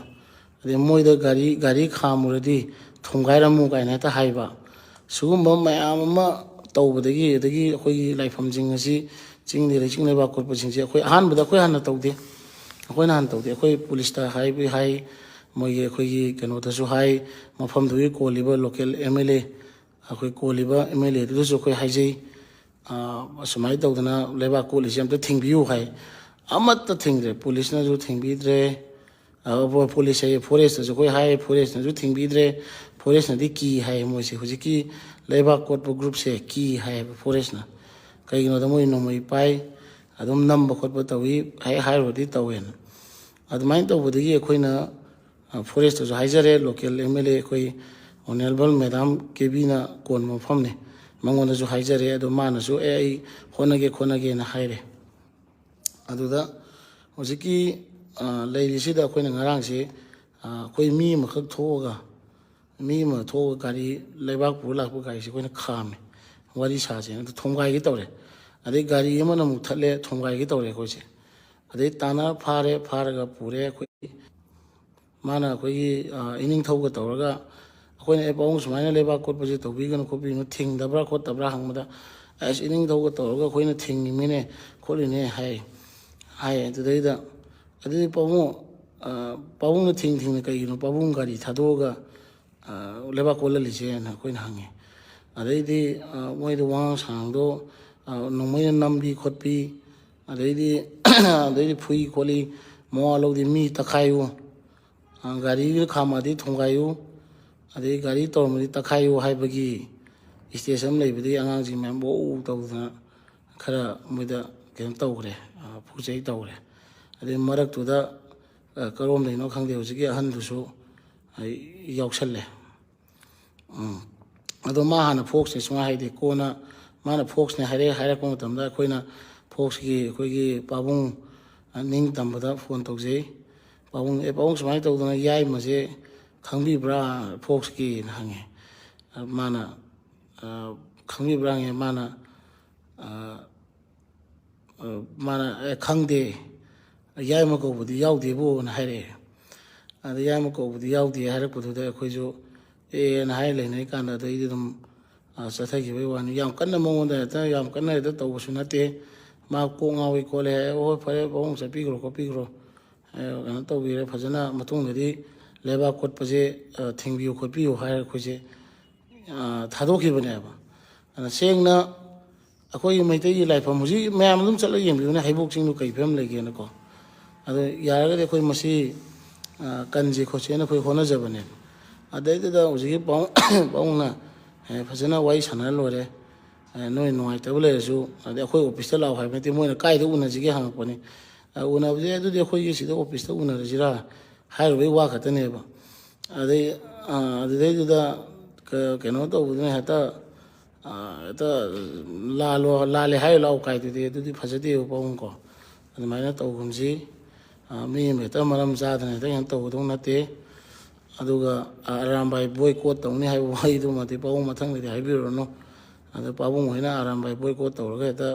ꯑꯗꯩ ꯃꯣꯏꯗ ꯒꯥꯔꯤ, ꯒꯥꯔꯤ ꯈꯥꯝꯃꯨꯔꯗꯤ ꯊꯣꯝꯒꯥꯏꯔꯝꯃꯨ ꯀꯥꯏꯅ ꯍꯦꯛꯇ ꯍꯥꯏꯕ꯫ ꯁꯤꯒꯨꯝꯕ ꯃꯌꯥꯝ ꯑꯃ ꯇꯧꯕꯗꯒꯤ, ꯑꯗꯒꯤ ꯑꯩꯈꯣꯏꯒꯤ ꯂꯥꯏꯐꯝꯁꯤꯡ ꯑꯁꯤ, ꯆꯤꯡꯗ ꯂꯩ, ꯆꯤꯡ ꯂꯩꯕꯥꯛ ꯀꯣꯠꯄꯁꯤꯡꯁꯦ ꯑꯩꯈꯣꯏ ꯑꯍꯥꯟꯕꯗ ꯑꯩꯈꯣꯏ ꯍꯥꯟꯅ ꯇꯧꯗꯦ꯫ ꯑꯩꯈꯣꯏꯅ ꯍꯥꯟꯅ ꯇꯧꯗꯦ꯫ ꯑꯩꯈꯣꯏ ꯄꯨꯂꯤꯁꯇ ꯍꯥꯏꯕ ꯍꯥꯏ, ꯃꯣꯏꯒꯤ, ꯑꯩꯈꯣꯏꯒꯤ ꯀꯩꯅꯣꯗꯁꯨ ꯍꯥꯏ, ꯃꯐꯝꯗꯨꯒꯤ ꯀꯣꯜꯂꯤꯕ ꯂꯣꯀꯦꯜ ꯑꯦꯝ ꯑꯦꯜ ꯑꯦ, ꯑꯩꯈꯣꯏ ꯀꯣꯜꯂꯤꯕ ꯑꯦꯝ ꯑꯦꯜ ꯑꯦꯗꯨꯗꯁꯨ ꯑꯩꯈꯣꯏ ꯍꯥꯏꯖꯩ, ꯑ, ꯑꯁꯨꯃꯥꯏꯅ ꯇꯧꯗꯅ ꯂꯩꯕꯥꯛ ꯀꯣꯠꯂꯤꯁꯦ ꯑꯝꯇ ꯊꯤꯡꯕꯤꯌꯨ ꯍꯥꯏ꯫ ꯑꯃꯠꯇ ꯊꯤꯡꯗ꯭ꯔꯦ, ꯄꯨꯂꯤꯁꯅꯁꯨ ꯊꯤꯡꯕꯤꯗ꯭ꯔꯦ꯫ ꯑ, ꯄꯨꯂꯤꯁ ꯍꯥꯏꯌꯦ, ꯐꯣꯔꯦꯁꯇꯁꯨ ꯑꯩꯈꯣꯏ ꯍꯥꯏ, ꯐꯣꯔꯦꯁꯅꯁꯨ ꯊꯤꯡꯕꯤꯗ꯭ꯔꯦ꯫ ꯐꯣꯔꯦꯁꯅꯗꯤ ꯀꯤ ꯍꯥꯏꯌꯦ ꯃꯣꯏꯁꯦ, ꯍꯧꯖꯤꯛꯀꯤ ꯂꯩꯕꯥꯛ ꯀꯣꯠꯄ ꯒ꯭ꯔꯨꯞꯁꯦ ꯀꯤ ꯍꯥꯏꯌꯦꯕ ꯐꯣꯔꯦꯁꯅ꯫ ꯀꯩꯒꯤꯅꯣꯗ ꯃꯣꯏ ꯅꯣꯡꯃꯩ ꯄꯥꯏ, ꯑꯗꯨꯝ ꯅꯝꯕ ꯈꯣꯠꯄ ꯇꯧꯏ, ꯍꯦꯛ ꯍꯥꯏꯔꯨꯔꯗꯤ ꯇꯧꯋꯦꯅ꯫ ꯑꯗꯨꯃꯥꯏꯅ ꯇꯧꯕꯗꯒꯤ ꯑꯩꯈꯣꯏꯅ, ꯑ, ꯐꯣꯔꯦꯁꯇꯁꯨ ꯍꯥꯏꯖꯔꯦ, ꯂꯣꯀꯦꯜ ꯑꯦꯝ ꯑꯦꯜ ꯑꯦ ꯑꯩꯈꯣꯏ ꯑꯣꯅꯔꯦꯕꯜ ꯃꯦꯗꯥꯝ ꯀꯦꯕꯤꯅ ꯀꯣꯟꯕ ꯃꯐꯝꯅꯤ, ꯃꯉꯣꯟꯗꯁꯨ ꯍꯥꯏꯖꯔꯦ꯫ ꯑꯗꯣ ꯃꯥꯅꯁꯨ "ꯑꯦ, ꯑꯩ ꯍꯣꯠꯅꯒꯦ ꯈꯣꯠꯅꯒꯦꯅ" ꯍꯥꯏꯔꯦ꯫ ꯑꯗꯨꯗ ꯍꯧꯖꯤꯛꯀꯤ, ꯑ, ꯂꯩꯔꯤꯁꯤꯗ ꯑꯩꯈꯣꯏꯅ ꯉꯔꯥꯡꯁꯦ, ꯑ, ꯑꯩꯈꯣꯏ ꯃꯤ ꯑꯃꯈꯛ ꯊꯣꯛꯑꯒ, ꯃꯤ ꯑꯃ ꯊꯣꯛꯑꯒ ꯒꯥꯔꯤ ꯂꯩꯕꯥꯛ ꯄꯨꯔ ꯂꯥꯛꯄ ꯒꯥꯔꯤꯁꯦ ꯑꯩꯈꯣꯏꯅ ꯈꯥꯝꯃꯦ, ꯋꯥꯔꯤ ꯁꯥꯁꯦꯅ꯫ ꯑꯗꯨ ꯊꯣꯝꯒꯥꯏꯒꯦ ꯇꯧꯔꯦ꯫ ꯑꯗꯩ ꯒꯥꯔꯤ ꯑꯃꯅ ꯑꯃꯨꯛ ꯊꯠꯂꯦ, ꯊꯣꯝꯒꯥꯏꯒꯦ ꯇꯧꯔꯦ ꯑꯩꯈꯣꯏꯁꯦ꯫ ꯑꯗꯩ ꯇꯥꯟꯅ ꯐꯥꯔꯦ, ꯐꯥꯔꯒ ꯄꯨꯔꯦ ꯑꯩꯈꯣꯏ꯫ ꯃꯥꯅ ꯑꯩꯈꯣꯏꯒꯤ, ꯑ, ꯏꯅꯤꯡꯊꯧꯒ ꯇꯧꯔꯒ ꯑꯩꯈꯣꯏꯅ, "ꯑꯦ, ꯄꯥꯕꯨꯡ, ꯁꯨꯃꯥꯏꯅ ꯂꯩꯕꯥꯛ ꯀꯣꯠꯄꯁꯦ ꯇꯧꯕꯤꯒꯅꯨ ꯈꯣꯠꯄꯤꯒꯅꯨ, ꯊꯤꯡꯗꯕ꯭ꯔꯥ ꯈꯣꯠꯇꯕ꯭ꯔꯥ?" ꯍꯪꯕꯗ, "ꯑꯁ, ꯏꯅꯤꯡꯊꯧꯒ ꯇꯧꯔꯒ ꯑꯩꯈꯣꯏꯅ ꯊꯤꯡꯉꯤꯃꯤꯅꯦ ꯈꯣꯠꯂꯤꯅꯦ" ꯍꯥꯏ, ꯍꯥꯏ꯫ ꯑꯗꯨꯗꯩꯗ, "ꯑꯗꯨꯗꯤ ꯄꯥꯕꯨꯡ, ꯑ, ꯄꯥꯕꯨꯡꯅ ꯊꯤꯡ ꯊꯤꯡꯅ ꯀꯩꯒꯤꯅꯣ ꯄꯥꯕꯨꯡ ꯒꯥꯔꯤ ꯊꯥꯗꯣꯛꯑꯒ, ꯑ, ꯂꯩꯕꯥꯛ ꯀꯣꯠꯍꯜꯂꯤꯁꯦꯅ?" ꯑꯩꯈꯣꯏꯅ ꯍꯪꯉꯤ꯫ ꯑꯗꯩꯗꯤ, ꯑ, ꯃꯣꯏꯗ ꯋꯥꯉꯥꯡ ꯁꯉꯥꯡꯗꯣ, ꯑ, ꯅꯣꯡꯃꯩꯅ ꯅꯝꯕꯤ ꯈꯣꯠꯄꯤ, ꯑꯗꯩꯗꯤ, ꯑꯗꯩꯗꯤ ꯐꯨꯏ ꯈꯣꯠꯂꯤ, ꯃꯋꯥ ꯂꯧꯗꯦ, ꯃꯤ ꯇꯛꯈꯥꯏꯌꯨ, ꯒꯥꯔꯤꯗꯨ ꯈꯥꯝꯃꯗꯤ ꯊꯣꯡꯒꯥꯏꯌꯨ, ꯑꯗꯩ ꯒꯥꯔꯤ ꯇꯧꯔꯝꯃꯗꯤ ꯇꯛꯈꯥꯏꯌꯨ ꯍꯥꯏꯕꯒꯤ ꯁ꯭ꯇꯦꯖ ꯑꯃ ꯂꯩꯕꯗꯒꯤ ꯑꯉꯥꯡꯁꯤꯡ ꯃꯌꯥꯝ ꯋꯧ ꯇꯧꯗꯅ ꯈꯔ ꯃꯣꯏꯗ ꯀꯩꯅꯣ ꯇꯧꯈ꯭ꯔꯦ, ꯐꯨꯆꯩ ꯇꯧꯈ꯭ꯔꯦ꯫ ꯑꯗꯩ ꯃꯔꯛꯇꯨꯗ ꯀꯔꯣꯝꯗꯩꯅꯣ ꯈꯪꯗꯦ, ꯍꯧꯖꯤꯛꯀꯤ ꯑꯍꯟꯗꯨꯁꯨ ꯌꯥꯎꯁꯜꯂꯦ꯫ ꯎꯝ꯫ ꯑꯗꯣ ꯃꯥ ꯍꯥꯟꯅ ꯐꯣꯛꯁꯅꯦ ꯁꯨꯡꯍꯥꯏ ꯍꯥꯏꯗꯦ꯫ ꯀꯣꯟꯅ ꯃꯥꯅ ꯐꯣꯛꯁꯅꯦ ꯍꯥꯏꯔꯦ, ꯍꯥꯏꯔꯛꯄ ꯃꯇꯝꯗ ꯑꯩꯈꯣꯏꯅ ꯐꯣꯛꯁꯀꯤ ꯑꯩꯈꯣꯏꯒꯤ ꯄꯥꯕꯨꯡ, ꯑ, ꯅꯤꯡ ꯇꯝꯕꯗ ꯐꯣꯟ ꯇꯧꯖꯩ꯫ "ꯄꯥꯕꯨꯡ, ꯑꯦ, ꯄꯥꯕꯨꯡ ꯁꯨꯃꯥꯏꯅ ꯇꯧꯗꯅ ꯌꯥꯏꯃꯁꯦ ꯈꯪꯕꯤꯕ꯭ꯔꯥ ꯐꯣꯛꯁꯀꯤꯅ?" ꯍꯪꯉꯦ꯫ ꯑ, ꯃꯥꯅ, ꯑ, ꯈꯪꯕꯤꯕ꯭ꯔꯥ ꯍꯪꯉꯦ꯫ ꯃꯥꯅ, ꯑ, ꯑ, ꯃꯥꯅ, "ꯑꯦ, ꯈꯪꯗꯦ, ꯌꯥꯏꯃ ꯀꯧꯕꯗꯤ ꯌꯥꯎꯗꯦꯕꯨꯅ" ꯍꯥꯏꯔꯛꯑꯦ꯫ ꯑꯗ ꯌꯥꯏꯃ ꯀꯧꯕꯗꯤ ꯌꯥꯎꯗꯦ ꯍꯥꯏꯔꯛꯄꯗꯨꯗ ꯑꯩꯈꯣꯏꯁꯨ ꯑꯦꯅ ꯍꯥꯏꯔ ꯂꯩꯅꯔꯤ ꯀꯥꯟꯗ ꯑꯗꯩꯗꯤ ꯑꯗꯨꯝ, ꯑ, ꯆꯠꯊꯈꯤꯕꯒꯤ ꯋꯥꯅꯤ꯫ ꯌꯥꯝ ꯀꯟꯅ ꯃꯉꯣꯟꯗ ꯍꯦꯛꯇ, ꯌꯥꯝ ꯀꯟꯅ ꯍꯦꯛꯇ ꯇꯧꯕꯁꯨ ꯅꯠꯇꯦ꯫ ꯃꯥ ꯀꯣꯛ ꯉꯥꯎꯏ ꯈꯣꯠꯂꯦ ꯍꯥꯏ, "ꯍꯣꯏ, ꯐꯔꯦ, ꯄꯥꯕꯨꯡ ꯆꯠꯄꯤꯈ꯭ꯔꯣ ꯈꯣꯠꯄꯤꯈ꯭ꯔꯣ"꯫ ꯑ, ꯀꯩꯅꯣ ꯇꯧꯕꯤꯔꯦ꯫ ꯐꯖꯅ ꯃꯇꯨꯡꯗꯗꯤ ꯂꯩꯕꯥꯛ ꯀꯣꯠꯄꯁꯦ, ꯑ, ꯊꯤꯡꯕꯤꯌꯨ ꯈꯣꯠꯄꯤꯌꯨ ꯍꯥꯏꯔ ꯑꯩꯈꯣꯏꯁꯦ, ꯑ, ꯊꯥꯗꯣꯛꯈꯤꯕꯅꯦꯕ꯫ ꯑꯗꯨꯅ ꯁꯦꯡꯅ ꯑꯩꯈꯣꯏꯒꯤ ꯃꯩꯇꯩꯒꯤ ꯂꯥꯏꯐꯝ ꯍꯧꯖꯤꯛ ꯃꯌꯥꯝ ꯑꯗꯨꯝ ꯆꯠꯂꯒ ꯌꯦꯡꯕꯤꯌꯨꯅꯦ, ꯍꯩꯕꯣꯛ ꯆꯤꯡꯗꯨ ꯀꯩ ꯐꯤꯕꯝ ꯂꯩꯒꯦꯅꯀꯣ꯫ ꯑꯗꯣ ꯌꯥꯔꯒꯗꯤ ꯑꯩꯈꯣꯏ ꯃꯁꯤ, ꯑ, ꯀꯟꯁꯤ ꯈꯣꯠꯁꯦꯅ ꯑꯩꯈꯣꯏ ꯍꯣꯠꯅꯖꯕꯅꯦꯕ꯫ ꯑꯗꯩꯗꯨꯗ ꯍꯧꯖꯤꯛꯀꯤ ꯄꯥꯎ-, ꯄꯥꯎꯅ, ꯑꯦ, ꯐꯖꯅ ꯋꯥꯔꯤ ꯁꯥꯟꯅꯔ ꯂꯣꯏꯔꯦ꯫ ꯑꯦ, ꯅꯣꯏ ꯅꯨꯡꯉꯥꯏꯇꯕ ꯂꯩꯔꯁꯨ, ꯑꯗꯩ ꯑꯩꯈꯣꯏ ꯑꯣꯐꯤꯁꯇ ꯂꯥꯛꯑꯣ ꯍꯥꯏꯕ ꯅꯠꯇꯦ, ꯃꯣꯏꯅ ꯀꯥꯏꯗ ꯎꯅꯁꯤꯒꯦ ꯍꯪꯉꯛꯄꯅꯤ꯫ ꯑ, ꯎꯅꯕꯁꯦ ꯑꯗꯨꯗꯤ ꯑꯩꯈꯣꯏꯒꯤ ꯁꯤꯗ ꯑꯣꯐꯤꯁꯇ ꯎꯅꯔꯁꯤꯔꯥ ꯍꯥꯏꯔꯨꯕꯩ ꯋꯥ ꯈꯛꯇꯅꯦꯕ꯫ ꯑꯗꯩ, ꯑ, ꯑꯗꯨꯗꯩꯗꯨꯗ ꯀ-, ꯀꯩꯅꯣ ꯇꯧꯕꯗꯨꯅ ꯍꯦꯛꯇ, ꯑ, ꯍꯦꯛꯇ ꯂꯥꯜꯂꯣ, ꯂꯥꯜꯂꯦ ꯍꯥꯏꯔꯨ ꯂꯥꯛꯑꯣ ꯀꯥꯏꯗꯨꯗꯤ, ꯑꯗꯨꯗꯤ ꯐꯖꯗꯦꯕ ꯄꯥꯕꯨꯡꯀꯣ꯫ ꯑꯗꯨꯃꯥꯏꯅ ꯇꯧꯒꯨꯝꯁꯤ꯫ ꯑ, ꯃꯤ ꯑꯃ ꯍꯦꯛꯇ ꯃꯔꯝ ꯆꯥꯗꯅ ꯍꯦꯛꯇ ꯀꯩꯅꯣ ꯇꯧꯒꯗꯧ ꯅꯠꯇꯦ꯫ ꯑꯗꯨꯒ, ꯑ, ꯑꯔꯥꯝꯕꯥꯏ ꯕꯣꯏꯀꯣꯠ ꯇꯧꯅꯤ ꯍꯥꯏꯕ ꯋꯥꯍꯩꯗꯨꯃꯗꯤ ꯄꯥꯕꯨꯡ ꯃꯊꯪꯗꯗꯤ ꯍꯥꯏꯕꯤꯔꯨꯔꯅꯨ꯫ ꯑꯗ ꯄꯥꯕꯨꯡ ꯍꯣꯏꯅ ꯑꯔꯥꯝꯕꯥꯏ ꯕꯣꯏꯀꯣꯠ ꯇꯧꯔꯒ ꯍꯦꯛꯇ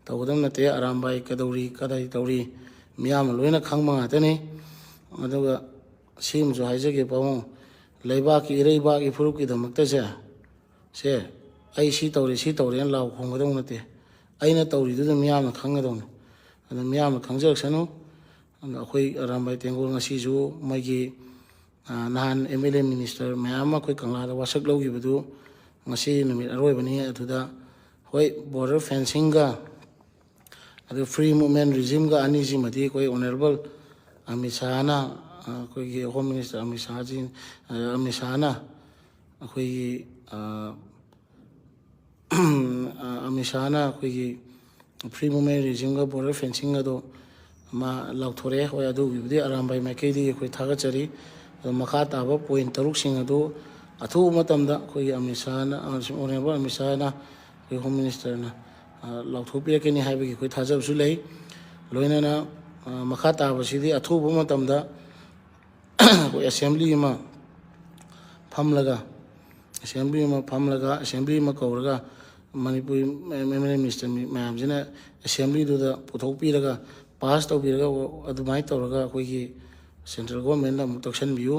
ꯇꯧꯒꯗꯕ ꯅꯠꯇꯦ꯫ ꯑꯔꯥꯝꯕꯥꯏ ꯀꯗꯧꯔꯤ, ꯀꯗꯥꯏ ꯇꯧꯔꯤ, ꯃꯤꯌꯥꯝꯅ ꯂꯣꯏꯅ ꯈꯪꯕ ꯉꯥꯛꯇꯅꯤ꯫ ꯑꯗꯨꯒ ꯁꯤꯃꯁꯨ ꯍꯥꯏꯖꯒꯦ ꯄꯥꯕꯨꯡ, ꯂꯩꯕꯥꯛꯀꯤ, ꯏꯔꯩꯕꯥꯛꯀꯤ ꯐꯨꯔꯨꯞꯀꯤꯗꯃꯛꯇꯁꯦ, ꯁꯦ, "ꯑꯩ ꯁꯤ ꯇꯧꯔꯦ, ꯁꯤ ꯇꯧꯔꯦꯅ" ꯂꯥꯎ ꯈꯣꯡꯒꯗꯧ ꯅꯠꯇꯦ꯫ ꯑꯩꯅ ꯇꯧꯔꯤꯗꯨꯗ ꯃꯤꯌꯥꯝꯅ ꯈꯪꯒꯗꯧꯅꯤ꯫ ꯑꯗꯨ ꯃꯤꯌꯥꯝꯅ ꯈꯪꯖꯔꯛꯁꯅꯨ꯫ ꯑꯗꯣ ꯑꯩꯈꯣꯏ ꯑꯔꯥꯝꯕꯥꯏ ꯇꯦꯡꯒꯣꯜ ꯉꯁꯤꯁꯨ ꯃꯣꯏꯒꯤ, ꯑ, ꯅꯍꯥꯟ ꯑꯦꯝ ꯑꯦꯜ ꯑꯦ ꯃꯤꯅꯤꯁꯇꯔ ꯃꯌꯥꯝ ꯑꯃ ꯑꯩꯈꯣꯏ ꯀꯪꯂꯥꯗ ꯋꯥꯁꯛ ꯂꯧꯈꯤꯕꯗꯨ ꯉꯁꯤ ꯅꯨꯃꯤꯠ ꯑꯔꯣꯏꯕꯅꯤ꯫ ꯑꯗꯨꯗ ꯍꯣꯏ, ꯕꯣꯔꯗꯔ ꯐꯦꯟꯁꯤꯡꯒ ꯑꯗꯨ ꯐ꯭ꯔꯤ ꯃꯨꯞꯃꯦꯟ ꯔꯤꯖꯤꯝꯒ ꯑꯅꯤꯁꯤꯃꯗꯤ ꯑꯩꯈꯣꯏ ꯑꯣꯅꯔꯦꯕꯜ ꯑꯃꯤꯠ ꯁꯥꯍꯅ ꯑꯩꯈꯣꯏꯒꯤ ꯍꯣꯝ ꯃꯤꯅꯤꯁꯇꯔ ꯑꯃꯤꯠ ꯁꯥꯍꯖꯤ, ꯑꯃꯤꯠ ꯁꯥꯍꯅ ꯑꯩꯈꯣꯏꯒꯤ, ꯑꯃꯤꯠ ꯁꯥꯍꯅ ꯑꯩꯈꯣꯏꯒꯤ ꯐ꯭ꯔꯤ ꯃꯨꯚꯃꯦꯟ ꯔꯤꯖꯤꯝꯒ ꯕꯣꯔꯗꯔ ꯐꯦꯟꯁꯤꯡ ꯑꯗꯣ ꯃꯥ ꯂꯥꯎꯊꯣꯔꯛꯑꯦ꯫ ꯍꯣꯏ, ꯑꯗꯨꯒꯤꯕꯨꯗꯤ ꯑꯔꯥꯝꯕꯥꯏ ꯃꯥꯏꯀꯩꯗꯒꯤ ꯑꯩꯈꯣꯏ ꯊꯥꯒꯠꯆꯔꯤ꯫ ꯑꯗꯣ ꯃꯈꯥ ꯇꯥꯕ ꯄꯣꯏꯟ ꯇꯔꯨꯛꯁꯤꯡ ꯑꯗꯨ ꯑꯊꯨꯕ ꯃꯇꯝꯗ ꯑꯩꯈꯣꯏꯒꯤ ꯑꯃꯤꯠ ꯁꯥꯍꯅ, ꯑꯣꯅꯔꯦꯕꯜ ꯑꯃꯤꯠ ꯁꯥꯍꯅ ꯑꯩꯈꯣꯏ ꯍꯣꯝ ꯃꯤꯅꯤꯁꯇꯔꯅ ꯂꯥꯎꯊꯣꯛꯄꯤꯔꯛꯀꯅꯤ ꯍꯥꯏꯕꯒꯤ ꯑꯩꯈꯣꯏ ꯊꯥꯖꯕꯁꯨ ꯂꯩ꯫ ꯂꯣꯏꯅꯅ ꯃꯈꯥ ꯇꯥꯕꯁꯤꯗꯤ ꯑꯊꯨꯕ ꯃꯇꯝꯗ ꯑꯩꯈꯣꯏ ꯑꯦꯁꯦꯝꯕ꯭ꯂꯤ ꯑꯃ ꯐꯝꯂꯒ, ꯑꯦꯁꯦꯝꯕ꯭ꯂꯤ ꯑꯃ ꯐꯝꯂꯒ, ꯑꯦꯁꯦꯝꯕ꯭ꯂꯤ ꯑꯃ ꯀꯧꯔꯒ, Manipuri M L A minister ꯃꯌꯥꯝꯁꯤꯅ ꯑꯦꯁꯦꯝꯕ꯭ꯂꯤꯗꯨꯗ ꯄꯨꯊꯣꯛꯄꯤꯔꯒ, ꯄꯥꯁ ꯇꯧꯕꯤꯔꯒ, ꯑꯗꯨꯃꯥꯏꯅ ꯇꯧꯔꯒ ꯑꯩꯈꯣꯏꯒꯤ ꯁꯦꯟꯇ꯭ꯔꯦꯜ ꯒꯣꯔꯃꯦꯟꯗ ꯑꯃꯨꯛ ꯇꯛꯁꯟꯕꯤꯌꯨ꯫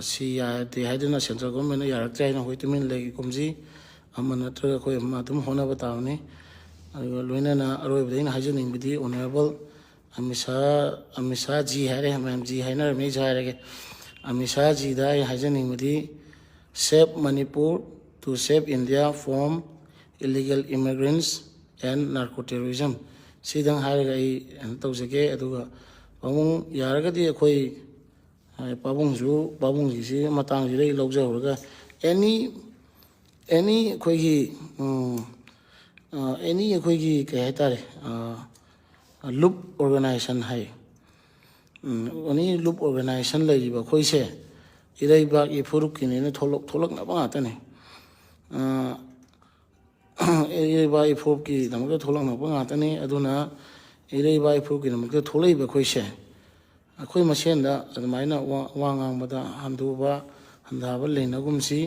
ꯁꯤ ꯌꯥꯗꯦ ꯍꯥꯏꯗꯨꯅ ꯁꯦꯟꯇ꯭ꯔꯦꯜ ꯒꯣꯔꯃꯦꯟꯅ ꯌꯥꯔꯛꯇ꯭ꯔꯦ ꯍꯥꯏꯅ ꯑꯩꯈꯣꯏ ꯇꯨꯃꯤꯟꯅ ꯂꯩꯒꯨꯝꯁꯤ꯫ ꯑꯃ ꯅꯠꯇ꯭ꯔꯒ ꯑꯩꯈꯣꯏ ꯑꯃ ꯑꯗꯨꯝ ꯍꯣꯠꯅꯕ ꯇꯥꯕꯅꯤ꯫ ꯑꯗꯨꯒ ꯂꯣꯏꯅꯅ ꯑꯔꯣꯏꯕꯗ ꯑꯩꯅ ꯍꯥꯏꯖꯅꯤꯡꯕꯗꯤ ꯑꯣꯅꯔꯦꯕꯜ ꯑꯃꯤꯠ ꯁꯥꯍ, ꯑꯃꯤꯠ ꯁꯥꯍ ꯖꯤ ꯍꯥꯏꯔꯦ, ꯃꯌꯥꯝ ꯖꯤ ꯍꯥꯏꯅꯔꯝꯃꯤ, ꯑꯩꯁꯨ ꯍꯥꯏꯔꯒꯦ꯫ ꯑꯃꯤꯠ ꯁꯥꯍ ꯖꯤꯗ ꯑꯩ ꯍꯥꯏꯖꯅꯤꯡꯕꯗꯤ, "Save Manipur to save India from illegal immigrants and narco terrorism"꯫ ꯁꯤꯗꯪ ꯍꯥꯏꯔꯒ ꯑꯩ ꯀꯩꯅꯣ ꯇꯧꯖꯒꯦ꯫ ꯑꯗꯨꯒ ꯄꯥꯕꯨꯡ ꯌꯥꯔꯒꯗꯤ ꯑꯩꯈꯣꯏ, ꯄꯥꯕꯨꯡꯁꯨ, ꯄꯥꯕꯨꯡꯒꯤꯁꯤ ꯃꯇꯥꯡꯁꯤꯗ ꯑꯩ ꯂꯧꯖꯍꯧꯔꯒ, ꯑꯦꯅꯤ ꯑꯦꯅꯤ ꯑꯩꯈꯣꯏꯒꯤ, ꯑꯦꯅꯤ ꯑꯩꯈꯣꯏꯒꯤ ꯀꯩ ꯍꯥꯏꯇꯥꯔꯦ, ꯂꯨꯞ ꯑꯣꯔꯒꯅꯥꯏꯖꯦꯁꯟ ꯍꯥꯏ, ꯑꯦꯅꯤ ꯂꯨꯞ ꯑꯣꯔꯒꯅꯥꯏꯖꯦꯁꯟ ꯂꯩꯔꯤꯕ ꯑꯩꯈꯣꯏꯁꯦ ꯏꯔꯩꯕꯥꯛ ꯏꯐꯨꯔꯨꯞꯀꯤꯅꯦꯅ ꯊꯣꯛꯂꯛ-, ꯊꯣꯛꯂꯛꯅꯕ ꯉꯥꯛꯇꯅꯦ꯫ ꯏꯔꯩꯕꯥꯛ ꯏꯐꯨꯔꯨꯞꯀꯤꯗꯃꯛꯇ ꯊꯣꯛꯂꯛꯅꯕ ꯉꯥꯛꯇꯅꯤ꯫ ꯑꯗꯨꯅ ꯏꯔꯩꯕꯥꯛ ꯏꯐꯨꯔꯨꯞꯀꯤꯗꯃꯛꯇ ꯊꯣꯛꯂꯛꯏꯕ ꯑꯩꯈꯣꯏꯁꯦ, ꯑꯩꯈꯣꯏ ꯃꯁꯦꯟꯗ ꯑꯗꯨꯃꯥꯏꯅ ꯋꯥ, ꯋꯥ ꯉꯥꯡꯕꯗ ꯍꯟꯊꯕ, ꯍꯟꯊꯕ ꯂꯩꯅꯒꯨꯝꯁꯤ꯫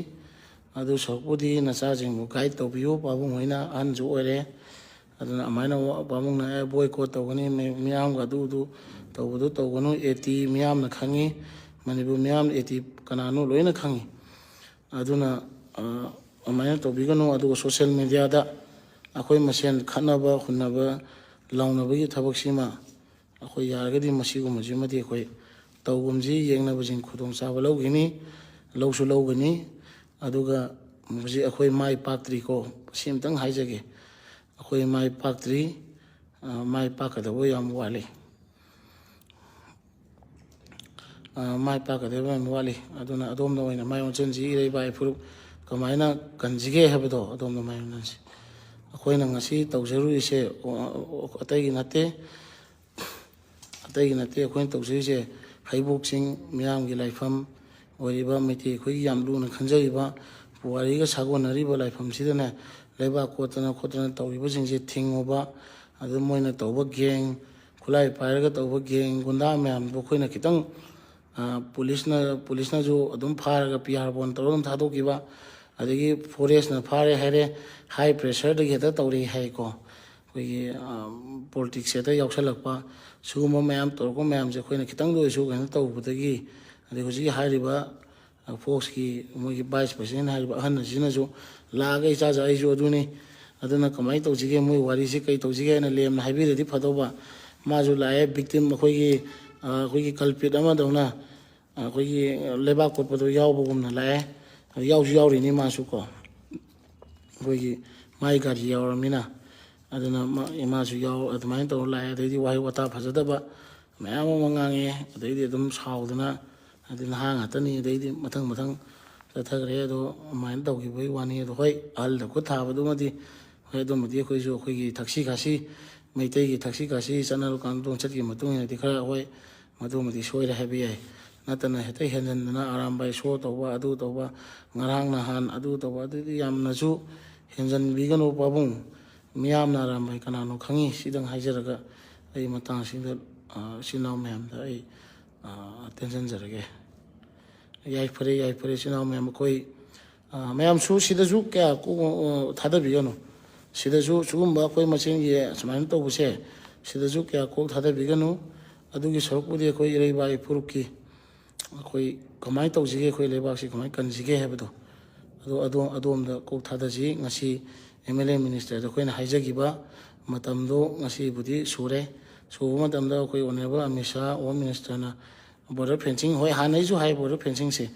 ꯑꯗꯨ ꯁꯔꯨꯛꯄꯨꯗꯤ ꯅꯆꯥꯁꯤꯡꯕꯨ ꯒꯥꯏꯗ ꯇꯧꯕꯤꯌꯨ꯫ ꯄꯥꯕꯨꯡ ꯍꯣꯏꯅ ꯑꯍꯟꯁꯨ ꯑꯣꯏꯔꯦ꯫ ꯑꯗꯨꯅ ꯑꯗꯨꯃꯥꯏꯅ ꯋꯥ-, ꯄꯥꯕꯨꯡꯅ, "ꯑꯦ, ꯕꯣꯏꯀꯣꯠ ꯇꯧꯒꯅꯤ, ꯃꯤ-, ꯃꯤꯌꯥꯝꯒ ꯑꯗꯨ, ꯑꯗꯨ ꯇꯧꯕꯗꯨ ꯇꯧꯒꯅꯨ, ꯑꯦ ꯇꯤ ꯃꯤꯌꯥꯝꯅ ꯈꯪꯉꯤ, ꯃꯅꯤꯄꯨꯔ ꯃꯤꯌꯥꯝꯅ ꯑꯦ ꯇꯤ ꯀꯅꯥꯅꯣ ꯂꯣꯏꯅ ꯈꯪꯉꯤ꯫ ꯑꯗꯨꯅ, ꯑ, ꯑꯗꯨꯃꯥꯏꯅ ꯇꯧꯕꯤꯒꯅꯨ꯫ ꯑꯗꯨꯒ ꯁꯣꯁꯦꯜ ꯃꯦꯗꯤꯌꯥꯗ ꯑꯩꯈꯣꯏ ꯃꯁꯦꯟ ꯈꯠꯅꯕ ꯍꯨꯟꯅꯕ ꯂꯥꯎꯅꯕꯒꯤ ꯊꯕꯛꯁꯤꯃ ꯑꯩꯈꯣꯏ ꯌꯥꯔꯒꯗꯤ ꯃꯁꯤꯒꯨꯝꯕꯁꯤꯃꯗꯤ ꯑꯩꯈꯣꯏ ꯇꯧꯒꯨꯝꯁꯤ꯫ ꯌꯦꯡꯅꯕꯁꯤꯡ ꯈꯨꯗꯣꯡꯆꯥꯕ ꯂꯧꯈꯤꯅꯤ, ꯂꯧꯁꯨ ꯂꯧꯒꯅꯤ꯫ ꯑꯗꯨꯒ ꯍꯧꯖꯤꯛ ꯑꯩꯈꯣꯏ ꯃꯥꯏ ꯄꯥꯛꯇ꯭ꯔꯤꯀꯣ, ꯁꯤ ꯑꯝꯇꯪ ꯍꯥꯏꯖꯒꯦ꯫ ꯑꯩꯈꯣꯏ ꯃꯥꯏ ꯄꯥꯛꯇ꯭ꯔꯤ, ꯑ, ꯃꯥꯏ ꯄꯥꯛꯀꯗꯕ ꯌꯥꯝ ꯋꯥꯠꯂꯤ꯫ ꯃꯥꯏ ꯄꯥꯛꯀꯗꯕ ꯌꯥꯝ ꯋꯥꯠꯂꯤ꯫ ꯑꯗꯨꯅ ꯑꯗꯣꯝꯗ ꯑꯣꯏꯅ ꯃꯥꯏ ꯑꯣꯟꯁꯤꯟꯁꯤ꯫ ꯏꯔꯩꯕꯥꯛ ꯏꯐꯨꯔꯨꯞ ꯀꯃꯥꯏꯅ ꯀꯟꯁꯤꯒꯦ ꯍꯥꯏꯕꯗꯣ ꯑꯗꯣꯝꯗ ꯃꯥꯏ ꯑꯣꯟꯁꯤꯟꯁꯤ꯫ ꯑꯩꯈꯣꯏꯅ ꯉꯁꯤ ꯇꯧꯖꯔꯨꯔꯤꯁꯦ, ꯑꯇꯩꯒꯤ ꯅꯠꯇꯦ꯫ ꯑꯇꯩꯒꯤ ꯅꯠꯇꯦ꯫ ꯑꯩꯈꯣꯏꯅ ꯇꯧꯖꯔꯤꯁꯦ ꯍꯩꯕꯣꯛ ꯆꯤꯡ ꯃꯤꯌꯥꯝꯒꯤ ꯂꯥꯏꯐꯝ ꯑꯣꯏꯔꯤꯕ, ꯃꯩꯇꯩ ꯑꯩꯈꯣꯏꯒꯤ ꯌꯥꯝ ꯂꯨꯅ ꯈꯟꯖꯔꯤꯕ ꯄꯨꯋꯥꯔꯤꯒ ꯁꯥꯒꯣꯟꯅꯔꯤꯕ ꯂꯥꯏꯐꯝꯁꯤꯗꯅꯦ, ꯂꯩꯕꯥꯛ ꯀꯣꯠꯇꯅ ꯈꯣꯠꯇꯅ ꯇꯧꯔꯤꯕꯁꯤꯡꯁꯦ ꯊꯤꯡꯉꯨꯕ, ꯑꯗꯨ ꯃꯣꯏꯅ ꯇꯧꯕ ꯒꯦꯡ, ꯈꯨꯠꯂꯥꯏ ꯄꯥꯏꯔꯒ ꯇꯧꯕ ꯒꯦꯡ, ꯒꯨꯟꯗꯥ ꯃꯌꯥꯝꯗꯣ ꯑꯩꯈꯣꯏꯅ ꯈꯤꯇꯪ, ꯄꯨꯂꯤꯁꯅ, ꯄꯨꯂꯤꯁꯅꯁꯨ ꯑꯗꯨꯝ ꯐꯥꯔꯒ ꯄꯤ ꯑꯥꯔ ꯕꯣꯟ ꯇꯧꯔꯒ ꯑꯗꯨꯝ ꯊꯥꯗꯣꯛꯈꯤꯕ, ꯑꯗꯒꯤ ꯐꯣꯔꯦꯁꯅ ꯐꯥꯔꯦ ꯍꯥꯏꯔꯦ, ꯍꯥꯏ ꯄ꯭ꯔꯦꯁꯔꯗꯒꯤ ꯍꯦꯛꯇ ꯇꯧꯔꯛꯏ ꯍꯥꯏꯀꯣ꯫ ꯑꯩꯈꯣꯏꯒꯤ ꯄꯣꯂꯤꯇꯤꯛꯁꯁꯦ ꯍꯦꯛꯇ ꯌꯥꯎꯁꯜꯂꯛꯄ, ꯁꯤꯒꯨꯝꯕ ꯃꯌꯥꯝ ꯇꯧꯔꯛꯄ ꯃꯌꯥꯝꯁꯦ ꯑꯩꯈꯣꯏꯅ ꯈꯤꯇꯪꯗ ꯑꯣꯏꯔꯁꯨ ꯀꯩꯅꯣ ꯇꯧꯕꯗꯒꯤ, ꯑꯗꯩ ꯍꯧꯖꯤꯛꯀꯤ ꯍꯥꯏꯔꯤꯕ ꯐꯣꯛꯁꯀꯤ ꯃꯣꯏꯒꯤ ꯚꯥꯏꯁ ꯄ꯭ꯔꯁꯤꯗꯦꯟ ꯍꯥꯏꯔꯤꯕ ꯑꯍꯟ ꯑꯁꯤꯅꯁꯨ ꯂꯥꯛꯑꯒ, "ꯏꯆꯥ, ꯏꯆꯥ, ꯑꯩꯁꯨ ꯑꯗꯨꯅꯤ, ꯑꯗꯨꯅ ꯀꯃꯥꯏꯅ ꯇꯧꯁꯤꯒꯦ, ꯃꯣꯏ ꯋꯥꯔꯤꯁꯤ ꯀꯩ ꯇꯧꯁꯤꯒꯦ?" ꯍꯥꯏꯅ ꯂꯦꯝꯅ ꯍꯥꯏꯕꯤꯔꯗꯤ ꯐꯗꯧꯕ꯫ ꯃꯥꯁꯨ ꯂꯥꯛꯑꯦ, ꯚꯤꯛꯇꯤꯝ, ꯑꯩꯈꯣꯏꯒꯤ, ꯑꯩꯈꯣꯏꯒꯤ ꯀꯜꯄꯤꯠ ꯑꯃꯗꯧꯅ, ꯑꯩꯈꯣꯏꯒꯤ ꯂꯩꯕꯥꯛ ꯀꯣꯠꯄꯗꯣ ꯌꯥꯎꯕꯒꯨꯝꯅ ꯂꯥꯛꯑꯦ꯫ ꯌꯥꯎꯁꯨ ꯌꯥꯎꯔꯤꯅꯤ ꯃꯥꯁꯨ ꯀꯣ, ꯑꯩꯈꯣꯏꯒꯤ ꯃꯥꯒꯤ ꯒꯥꯔꯤ ꯌꯥꯎꯔꯃꯤꯅ꯫ ꯑꯗꯨꯅ ꯃꯥ-, ꯃꯥꯁꯨ ꯌꯥꯎ-, ꯑꯗꯨꯃꯥꯏꯅ ꯇꯧꯔ ꯂꯥꯛꯑꯦ꯫ ꯑꯗꯩꯗꯤ ꯋꯥꯍꯩ ꯋꯥꯇꯥ ꯐꯖꯗꯕ ꯃꯌꯥꯝ ꯑꯃ ꯉꯥꯡꯉꯛꯑꯦ꯫ ꯑꯗꯩꯗꯤ ꯑꯗꯨꯝ ꯁꯥꯎꯗꯅ, ꯑꯗꯩ ꯅꯍꯥ ꯉꯥꯛꯇꯅꯤ, ꯑꯗꯩꯗꯤ ꯃꯊꯪ ꯃꯊꯪ ꯆꯠꯊꯈ꯭ꯔꯦ꯫ ꯑꯗꯣ ꯑꯗꯨꯃꯥꯏꯅ ꯇꯧꯈꯤꯕꯒꯤ ꯋꯥꯅꯤ꯫ ꯑꯗꯣ ꯍꯣꯏ, ꯑꯍꯜꯗ ꯈꯨꯠ ꯊꯥꯕꯗꯨꯃꯗꯤ, ꯍꯣꯏ, ꯑꯗꯨꯃꯗꯤ ꯑꯩꯈꯣꯏꯁꯨ ꯑꯩꯈꯣꯏꯒꯤ ꯊꯛꯁꯤ ꯈꯥꯁꯤ, ꯃꯩꯇꯩꯒꯤ ꯊꯛꯁꯤ ꯈꯥꯁꯤ ꯆꯠꯅ ꯀꯥꯡꯂꯣꯟ ꯆꯠꯈꯤꯕ ꯃꯇꯨꯡ ꯏꯟꯅꯗꯤ ꯈꯔ, ꯍꯣꯏ, ꯃꯗꯨꯃꯗꯤ ꯁꯣꯏꯔꯦ ꯍꯥꯏꯕ ꯌꯥꯏ꯫ ꯅꯠꯇꯅ ꯍꯦꯛꯇ ꯍꯦꯟꯖꯟꯗꯅ ꯑꯔꯥꯝꯕꯥꯏ ꯁꯣ ꯇꯧꯕ, ꯑꯗꯨ ꯇꯧꯕ, ꯉꯔꯥꯡ ꯅꯍꯥꯟ ꯑꯗꯨ ꯇꯧꯕ, ꯑꯗꯨꯗꯤ ꯌꯥꯝꯅꯁꯨ ꯍꯦꯟꯖꯟꯕꯤꯒꯅꯨ ꯄꯥꯕꯨꯡ꯫ ꯃꯤꯌꯥꯝꯅ ꯑꯔꯥꯝꯕꯥꯏ ꯀꯅꯥꯅꯣ ꯈꯪꯉꯤ? ꯁꯤꯗꯪ ꯍꯥꯏꯖꯔꯒ ꯑꯩ ꯃꯇꯥꯡꯁꯤꯗ, ꯑ, ꯏꯆꯤꯟ ꯏꯅꯥꯎ ꯃꯌꯥꯝꯗ ꯑꯩ, ꯑ, ꯇꯦꯟꯁꯤꯟꯖꯔꯒꯦ꯫ ꯌꯥꯏꯐꯔꯦ, ꯌꯥꯏꯐꯔꯦ, ꯏꯆꯤꯟ ꯏꯅꯥꯎ ꯃꯌꯥꯝ꯫ ꯑꯩꯈꯣꯏ, ꯑ, ꯃꯌꯥꯝꯁꯨ ꯁꯤꯗꯁꯨ ꯀꯌꯥ ꯀꯣꯛ, ꯑ, ꯊꯥꯗꯕꯤꯒꯅꯨ꯫ ꯁꯤꯗꯁꯨ ꯁꯤꯒꯨꯝꯕ ꯑꯩꯈꯣꯏ ꯃꯁꯦꯟꯒꯤ ꯁꯨꯃꯥꯏꯅ ꯇꯧꯕꯁꯦ, ꯁꯤꯗꯁꯨ ꯀꯌꯥ ꯀꯣꯛ ꯊꯥꯗꯕꯤꯒꯅꯨ꯫ ꯑꯗꯨꯒꯤ ꯁꯔꯨꯛꯄꯨꯗꯤ ꯑꯩꯈꯣꯏ ꯏꯔꯩꯕꯥꯛ ꯏꯐꯨꯔꯨꯞꯀꯤ ꯑꯩꯈꯣꯏ ꯀꯃꯥꯏꯅ ꯇꯧꯁꯤꯒꯦ, ꯑꯩꯈꯣꯏ ꯂꯩꯕꯥꯛꯁꯤ ꯀꯃꯥꯏꯅ ꯀꯟꯁꯤꯒꯦ ꯍꯥꯏꯕꯗꯣ, ꯑꯗꯣ ꯑꯗꯣ-, ꯑꯗꯣꯝꯗ ꯀꯣꯛ ꯊꯥꯗꯁꯤ꯫ ꯉꯁꯤ ꯑꯦꯝ ꯑꯦꯜ ꯑꯦ ꯃꯤꯅꯤꯁꯇꯔꯗ ꯑꯩꯈꯣꯏꯅ ꯍꯥꯏꯖꯈꯤꯕ ꯃꯇꯝꯗꯣ ꯉꯁꯤꯕꯨꯗꯤ ꯁꯨꯔꯦ꯫ ꯁꯨꯕ ꯃꯇꯝꯗ ꯑꯩꯈꯣꯏ ꯑꯣꯅꯔꯦꯕꯜ ꯑꯃꯤꯠ ꯁꯥꯍ, ꯍꯣꯝ ꯃꯤꯅꯤꯁꯇꯔꯅ ꯕꯣꯔꯗꯔ ꯐꯦꯟꯁꯤꯡ, ꯍꯣꯏ, ꯍꯥꯟꯅꯩꯁꯨ ꯍꯥꯏ ꯕꯣꯔꯗꯔ ꯐꯦꯟꯁꯤꯡꯁꯦ,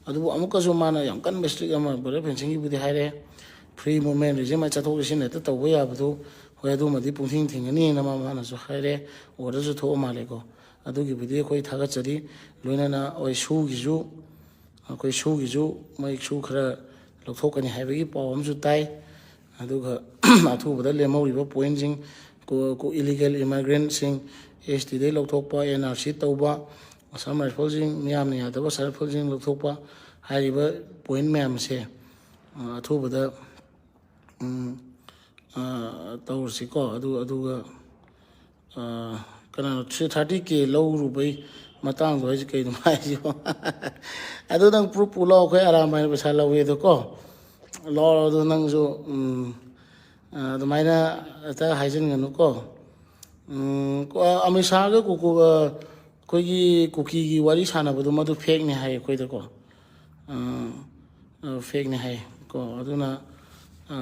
ꯑꯗꯨꯕꯨ ꯑꯃꯨꯛꯀꯁꯨ ꯃꯥꯅ ꯌꯥꯝ ꯀꯟꯕ ꯏꯁꯇ꯭ꯔꯤꯛ ꯑꯃ ꯕꯣꯔꯗꯔ ꯐꯦꯟꯁꯤꯡꯒꯤꯕꯨꯗꯤ ꯍꯥꯏꯔꯦ꯫ ꯐ꯭ꯔꯤ ꯃꯨꯞꯃꯦꯟ ꯔꯤꯖꯤꯝ ꯍꯥꯏ, ꯆꯠꯊꯣꯛ ꯆꯠꯁꯤꯟ ꯍꯦꯛꯇ ꯇꯧꯕ ꯌꯥꯕꯗꯨ ꯍꯣꯏ, ꯑꯗꯨꯃꯗꯤ ꯄꯨꯡꯊꯤꯡ ꯊꯤꯡꯒꯅꯤꯅ ꯃꯥ ꯃꯥꯅꯁꯨ ꯍꯥꯏꯔꯦ꯫ ꯑꯣꯔꯗꯔꯁꯨ ꯊꯣꯛꯑ ꯃꯥꯜꯂꯦꯀꯣ꯫ ꯑꯗꯨꯒꯤꯕꯨꯗꯤ ꯑꯩꯈꯣꯏ ꯊꯥꯒꯠꯆꯔꯤ꯫ ꯂꯣꯏꯅꯅ ꯑꯩꯈꯣꯏ ꯁꯨꯒꯤꯁꯨ, ꯑꯩꯈꯣꯏ ꯁꯨꯒꯤꯁꯨ ꯃꯩ ꯁꯨ ꯈꯔ ꯂꯧꯊꯣꯛꯀꯅꯤ ꯍꯥꯏꯕꯒꯤ ꯄꯥꯎ ꯑꯃꯁꯨ ꯇꯥꯏ꯫ ꯑꯗꯨꯒ ꯑꯊꯨꯕꯗ ꯂꯦꯝꯍꯧꯔꯤꯕ ꯄꯣꯏꯟꯁꯤꯡ, ꯀꯣ-, ꯀꯣ-, ꯏꯂꯤꯒꯦꯜ ꯏꯃꯥꯏꯒ꯭ꯔꯦꯟꯁꯤꯡ, ꯑꯦꯁ ꯇꯤꯗꯒꯤ ꯂꯧꯊꯣꯛꯄ, ꯑꯦꯟ ꯑꯥꯔ ꯁꯤ ꯇꯧꯕ, ꯑꯁꯥꯝ ꯔꯥꯏꯐꯜꯁꯤꯡ, ꯃꯤꯌꯥꯝꯅ ꯌꯥꯗꯕ ꯑꯁꯥꯝ ꯔꯥꯏꯐꯜꯁꯤꯡ ꯂꯧꯊꯣꯛꯄ, ꯍꯥꯏꯔꯤꯕ ꯄꯣꯏꯟ ꯃꯌꯥꯝꯁꯦ, ꯑ, ꯑꯊꯨꯕꯗ, ꯎꯝ, ꯑ, ꯇꯧꯔꯁꯤꯀꯣ꯫ ꯑꯗꯨ, ꯑꯗꯨꯒ, ꯑ, ꯀꯅꯥꯅꯣ ꯊ꯭ꯔꯤ ꯊꯥꯔꯇꯤ ꯀꯦ ꯂꯧꯔꯨꯕꯩ ꯃꯇꯥꯡꯗꯣ ꯍꯥꯏꯁꯦ ꯀꯩꯅꯣ ꯍꯥꯏꯁꯤꯕꯣ? ꯑꯗꯨ ꯅꯪ ꯄ꯭ꯔꯨꯞ ꯄꯨ ꯂꯥꯛꯑꯣ, ꯑꯩꯈꯣꯏ ꯑꯔꯥꯝ ꯍꯥꯏꯅ ꯄꯩꯁꯥ ꯂꯧꯋꯦꯗꯣ ꯀꯣ꯫ ꯂꯧꯔꯣ, ꯑꯗꯨ ꯅꯪꯁꯨ, ꯎꯝ, ꯑ, ꯑꯗꯨꯃꯥꯏꯅ ꯍꯦꯛꯇ ꯍꯥꯏꯖꯤꯟꯒꯅꯨꯀꯣ꯫ ꯎꯝ, ꯀꯣ-, ꯑꯃꯤꯠ ꯁꯥꯍꯒ ꯀꯨꯀꯨ-, ꯑ, ꯑꯩꯈꯣꯏꯒꯤ ꯀꯨꯀꯤꯒꯤ ꯋꯥꯔꯤ ꯁꯥꯟꯅꯕꯗꯣ ꯃꯗꯨ ꯐꯦꯛꯅꯤ ꯍꯥꯏ ꯑꯩꯈꯣꯏꯗꯀꯣ꯫ ꯑ, ꯑ, ꯐꯦꯛꯅꯤ ꯍꯥꯏ ꯀꯣ꯫ ꯑꯗꯨꯅ, ꯑ,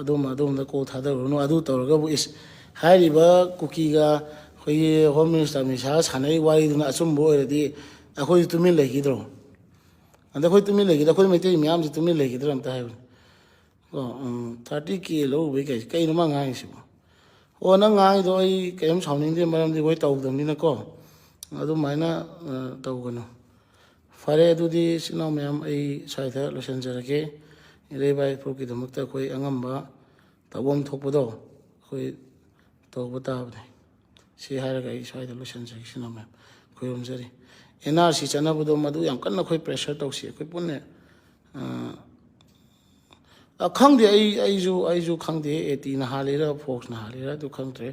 ꯑꯗꯨꯝ, ꯑꯗꯣꯝꯗ ꯀꯣꯛ ꯊꯥꯗꯔꯨꯔꯅꯨ꯫ ꯑꯗꯨ ꯇꯧꯔꯒꯕꯨ ꯏꯁ, ꯍꯥꯏꯔꯤꯕ ꯀꯨꯀꯤꯒ ꯑꯩꯈꯣꯏꯒꯤ ꯍꯣꯝ ꯃꯤꯅꯤꯁꯇꯔ ꯑꯃꯤꯠ ꯁꯥꯍ ꯁꯥꯟꯅꯔꯤꯕ ꯋꯥꯔꯤꯗꯨꯅ ꯑꯆꯨꯝꯕ ꯑꯣꯏꯔꯗꯤ ꯑꯩꯈꯣꯏꯁꯨ ꯇꯨꯃꯤꯟ ꯂꯩꯈꯤꯗ꯭ꯔꯣ? ꯑꯗ ꯑꯩꯈꯣꯏ ꯇꯨꯃꯤꯟ ꯂꯩꯈꯤꯗ ꯑꯩꯈꯣꯏ ꯃꯩꯇꯩ ꯃꯌꯥꯝꯁꯦ ꯇꯨꯃꯤꯟ ꯂꯩꯈꯤꯗ꯭ꯔꯥ ꯑꯝꯇ ꯍꯥꯏꯕꯅꯤ꯫ ꯀꯣ, ꯎꯝ, ꯊꯥꯔꯇꯤ ꯀꯦ ꯂꯧꯔꯨꯕꯩ ꯀꯩ-, ꯀꯩꯅꯣ ꯃꯥ ꯉꯥꯡꯉꯤꯁꯤꯕꯣ? ꯑꯣ, ꯅꯪ ꯉꯥꯡꯉꯤꯗꯣ ꯑꯩ ꯀꯔꯤꯝ ꯁꯥꯎꯅꯤꯡꯗꯦ, ꯃꯔꯝꯗꯤ ꯑꯩꯈꯣꯏ ꯇꯧꯗꯕꯅꯤꯅꯀꯣ꯫ ꯑꯗꯨꯃꯥꯏꯅ, ꯑ, ꯇꯧꯒꯅꯨ꯫ ꯐꯔꯦ, ꯑꯗꯨꯗꯤ ꯏꯆꯤꯟ ꯏꯅꯥꯎ ꯃꯌꯥꯝ, ꯑꯩ ꯁ꯭ꯋꯥꯏꯗ ꯂꯣꯏꯁꯤꯟꯖꯔꯒꯦ꯫ ꯏꯔꯩꯕꯥꯛ ꯏꯄꯣꯛꯀꯤꯗꯃꯛꯇ ꯑꯩꯈꯣꯏ ꯑꯉꯝꯕ ꯇꯧꯐꯝ ꯊꯣꯛꯄꯗꯣ ꯑꯩꯈꯣꯏ ꯇꯧꯕ ꯇꯥꯕꯅꯤ꯫ ꯁꯤ ꯍꯥꯏꯔꯒ ꯑꯩ ꯁ꯭ꯋꯥꯏꯗ ꯂꯣꯏꯁꯤꯟꯖꯔꯒꯦ, ꯏꯆꯤꯟ ꯏꯅꯥꯎ ꯃꯌꯥꯝ꯫ ꯈꯨꯔꯨꯝꯖꯔꯤ꯫ ꯑꯦꯟ ꯑꯥꯔ ꯁꯤ ꯆꯠꯅꯕꯗꯣ ꯃꯗꯨ ꯌꯥꯝ ꯀꯟꯅ ꯑꯩꯈꯣꯏ ꯄ꯭ꯔꯦꯁꯔ ꯇꯧꯁꯤ꯫ ꯑꯩꯈꯣꯏ ꯄꯨꯟꯅ, ꯑ, ꯑ, ꯈꯪꯗꯦ, ꯑꯩ, ꯑꯩꯁꯨ, ꯑꯩꯁꯨ ꯈꯪꯗꯦ, ꯑꯦ ꯇꯤꯅ ꯍꯥꯜꯂꯤꯔ ꯐꯣꯛꯁꯅ ꯍꯥꯜꯂꯤꯔ ꯑꯗꯨ ꯈꯪꯗ꯭ꯔꯦ꯫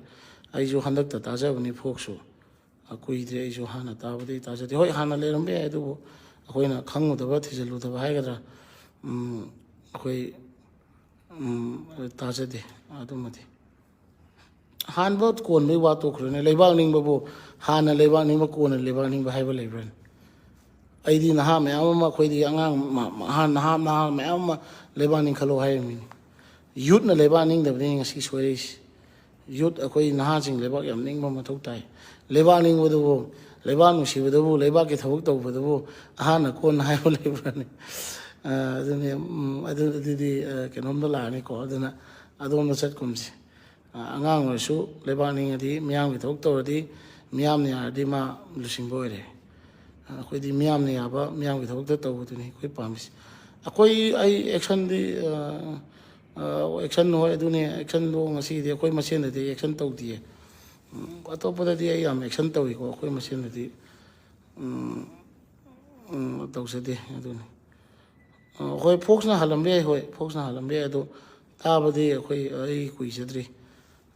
ꯑꯩꯁꯨ ꯍꯟꯗꯛꯇ ꯇꯥꯖꯕꯅꯤ ꯐꯣꯛꯁꯁꯨ꯫ ꯑ, ꯀꯨꯏꯗ꯭ꯔꯦ ꯑꯩꯁꯨ ꯍꯥꯟꯅ ꯇꯥꯕꯗꯒꯤ ꯇꯥꯖꯗꯦ꯫ ꯍꯣꯏ, ꯍꯥꯟꯅ ꯂꯩꯔꯝꯕ ꯌꯥꯏ, ꯑꯗꯨꯕꯨ ꯑꯩꯈꯣꯏꯅ ꯈꯪꯉꯨꯗꯕ, ꯊꯤꯖꯤꯜꯂꯨꯗꯕ ꯍꯥꯏꯒꯗ꯭ꯔꯥ, ꯎꯝ, ꯑꯩꯈꯣꯏ, ꯎꯝ, ꯇꯥꯖꯗꯦ ꯑꯗꯨꯃꯗꯤ꯫ ꯍꯥꯟꯕ ꯀꯣꯟꯕꯒꯤ ꯋꯥ ꯇꯣꯛꯈ꯭ꯔꯣꯅꯦ꯫ ꯂꯩꯕꯥꯛ ꯅꯤꯡꯕꯕꯨ ꯍꯥꯟꯅ ꯂꯩꯕꯥꯛ ꯅꯤꯡꯕ, ꯀꯣꯟꯅ ꯂꯩꯕꯥꯛ ꯅꯤꯡꯕ ꯍꯥꯏꯕ ꯂꯩꯕ꯭ꯔꯥꯅꯦ? ꯑꯩꯗꯤ ꯅꯍꯥ ꯃꯌꯥꯝ ꯑꯃ, ꯑꯩꯈꯣꯏꯗꯤ ꯑꯉꯥꯡ ꯃ-, ꯃ-, ꯑꯍꯟ, ꯅꯍꯥ, ꯅꯍꯥ ꯃꯌꯥꯝ ꯑꯃ ꯂꯩꯕꯥꯛ ꯅꯤꯡꯈꯠꯂꯣ ꯍꯥꯏꯔꯝꯃꯤꯅꯤ꯫ ꯌꯨꯠꯅ ꯂꯩꯕꯥꯛ ꯅꯤꯡꯗꯕꯅꯤ ꯉꯁꯤ ꯁꯣꯏꯔꯛꯏꯁꯦ꯫ ꯌꯨꯠ ꯑꯩꯈꯣꯏ ꯅꯍꯥꯁꯤꯡ ꯂꯩꯕꯥꯛ ꯌꯥꯝ ꯅꯤꯡꯕ ꯃꯊꯧ ꯇꯥꯏ꯫ ꯂꯩꯕꯥꯛ ꯅꯤꯡꯕꯗꯨꯕꯨ, ꯂꯩꯕꯥꯛ ꯅꯨꯡꯁꯤꯕꯗꯨꯕꯨ, ꯂꯩꯕꯥꯛꯀꯤ ꯊꯕꯛ ꯇꯧꯕꯗꯨꯕꯨ ꯑꯍꯥꯟꯅ ꯀꯣꯟꯅ ꯍꯥꯏꯕ ꯂꯩꯕ꯭ꯔꯥꯅꯦ? ꯑ, ꯑꯗꯨꯅꯤ, ꯎꯝ, ꯑꯗꯨ, ꯑꯗꯨꯗꯤ, ꯑ, ꯀꯩꯅꯣꯝꯗ ꯂꯥꯛꯑꯅꯤꯀꯣ꯫ ꯑꯗꯨꯅ ꯑꯗꯣꯝꯗ ꯆꯠꯀꯨꯝꯁꯤ꯫ ꯑꯉꯥꯡ ꯑꯣꯏꯔꯁꯨ ꯂꯩꯕꯥꯛ ꯅꯤꯡꯉꯗꯤ, ꯃꯤꯌꯥꯝꯒꯤ ꯊꯕꯛ ꯇꯧꯔꯗꯤ, ꯃꯤꯌꯥꯝꯅ ꯌꯥꯔꯗꯤ ꯃꯥ ꯂꯨꯆꯤꯡꯕ ꯑꯣꯏꯔꯦ꯫ ꯑꯩꯈꯣꯏꯗꯤ ꯃꯤꯌꯥꯝꯅ ꯌꯥꯕ, ꯃꯤꯌꯥꯝꯒꯤ ꯊꯕꯛꯇ ꯇꯧꯕꯗꯨꯅꯤ ꯑꯩꯈꯣꯏ ꯄꯥꯝꯃꯤꯁꯦ꯫ ꯑꯩꯈꯣꯏ, ꯑꯩ actionꯗꯤ, ꯑ, ꯑ, action ꯍꯣꯏ ꯑꯗꯨꯅꯦ, actionꯗꯣ ꯉꯁꯤꯗꯤ ꯑꯩꯈꯣꯏ ꯃꯁꯦꯟꯗꯗꯤ action ꯇꯧꯗꯤꯌꯦ꯫ ꯎꯝ, ꯑꯇꯣꯞꯄꯗꯗꯤ ꯑꯩ ꯌꯥꯝ action ꯇꯧꯏꯀꯣ, ꯑꯩꯈꯣꯏ ꯃꯁꯦꯟꯗꯗꯤ, ꯎꯝ, ꯎꯝ, ꯇꯧꯖꯗꯦ꯫ ꯑꯗꯨꯅꯤ꯫ ꯑ, ꯍꯣꯏ, ꯐꯣꯛꯁꯅ ꯍꯥꯜꯂꯝꯕ ꯌꯥꯏ, ꯍꯣꯏ, ꯐꯣꯛꯁꯅ ꯍꯥꯜꯂꯝꯕ ꯌꯥꯏ, ꯑꯗꯣ ꯇꯥꯕꯗꯤ ꯑꯩꯈꯣꯏ, ꯑꯩ ꯀꯨꯏꯖꯗ꯭ꯔꯤ꯫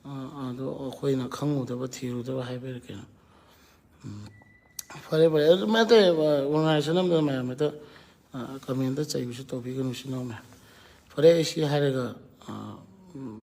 ꯑ, ꯑꯗꯣ ꯑꯩꯈꯣꯏꯅ ꯈꯪꯉꯨꯗꯕ, ꯊꯤꯔꯨꯗꯕ ꯍꯥꯏꯕ ꯀꯩꯅꯣ꯫ ꯎꯝ, ꯐꯔꯦ, ꯐꯔꯦ꯫ ꯑꯗꯨ ꯃꯌꯥꯝ ꯑꯇꯩ, ꯑ, organization ꯑꯃꯗ ꯃꯌꯥꯝ ꯍꯦꯛꯇ, ꯑ, commentꯗ ꯆꯩꯕꯁꯨ ꯇꯧꯕꯤꯒꯅꯨ, ꯏꯆꯤꯟ ꯏꯅꯥꯎ ꯃꯌꯥꯝ꯫ ꯐꯔꯦ, ꯑꯩ ꯁꯤ ꯍꯥꯏꯔꯒ, ꯑ, ꯎꯝ,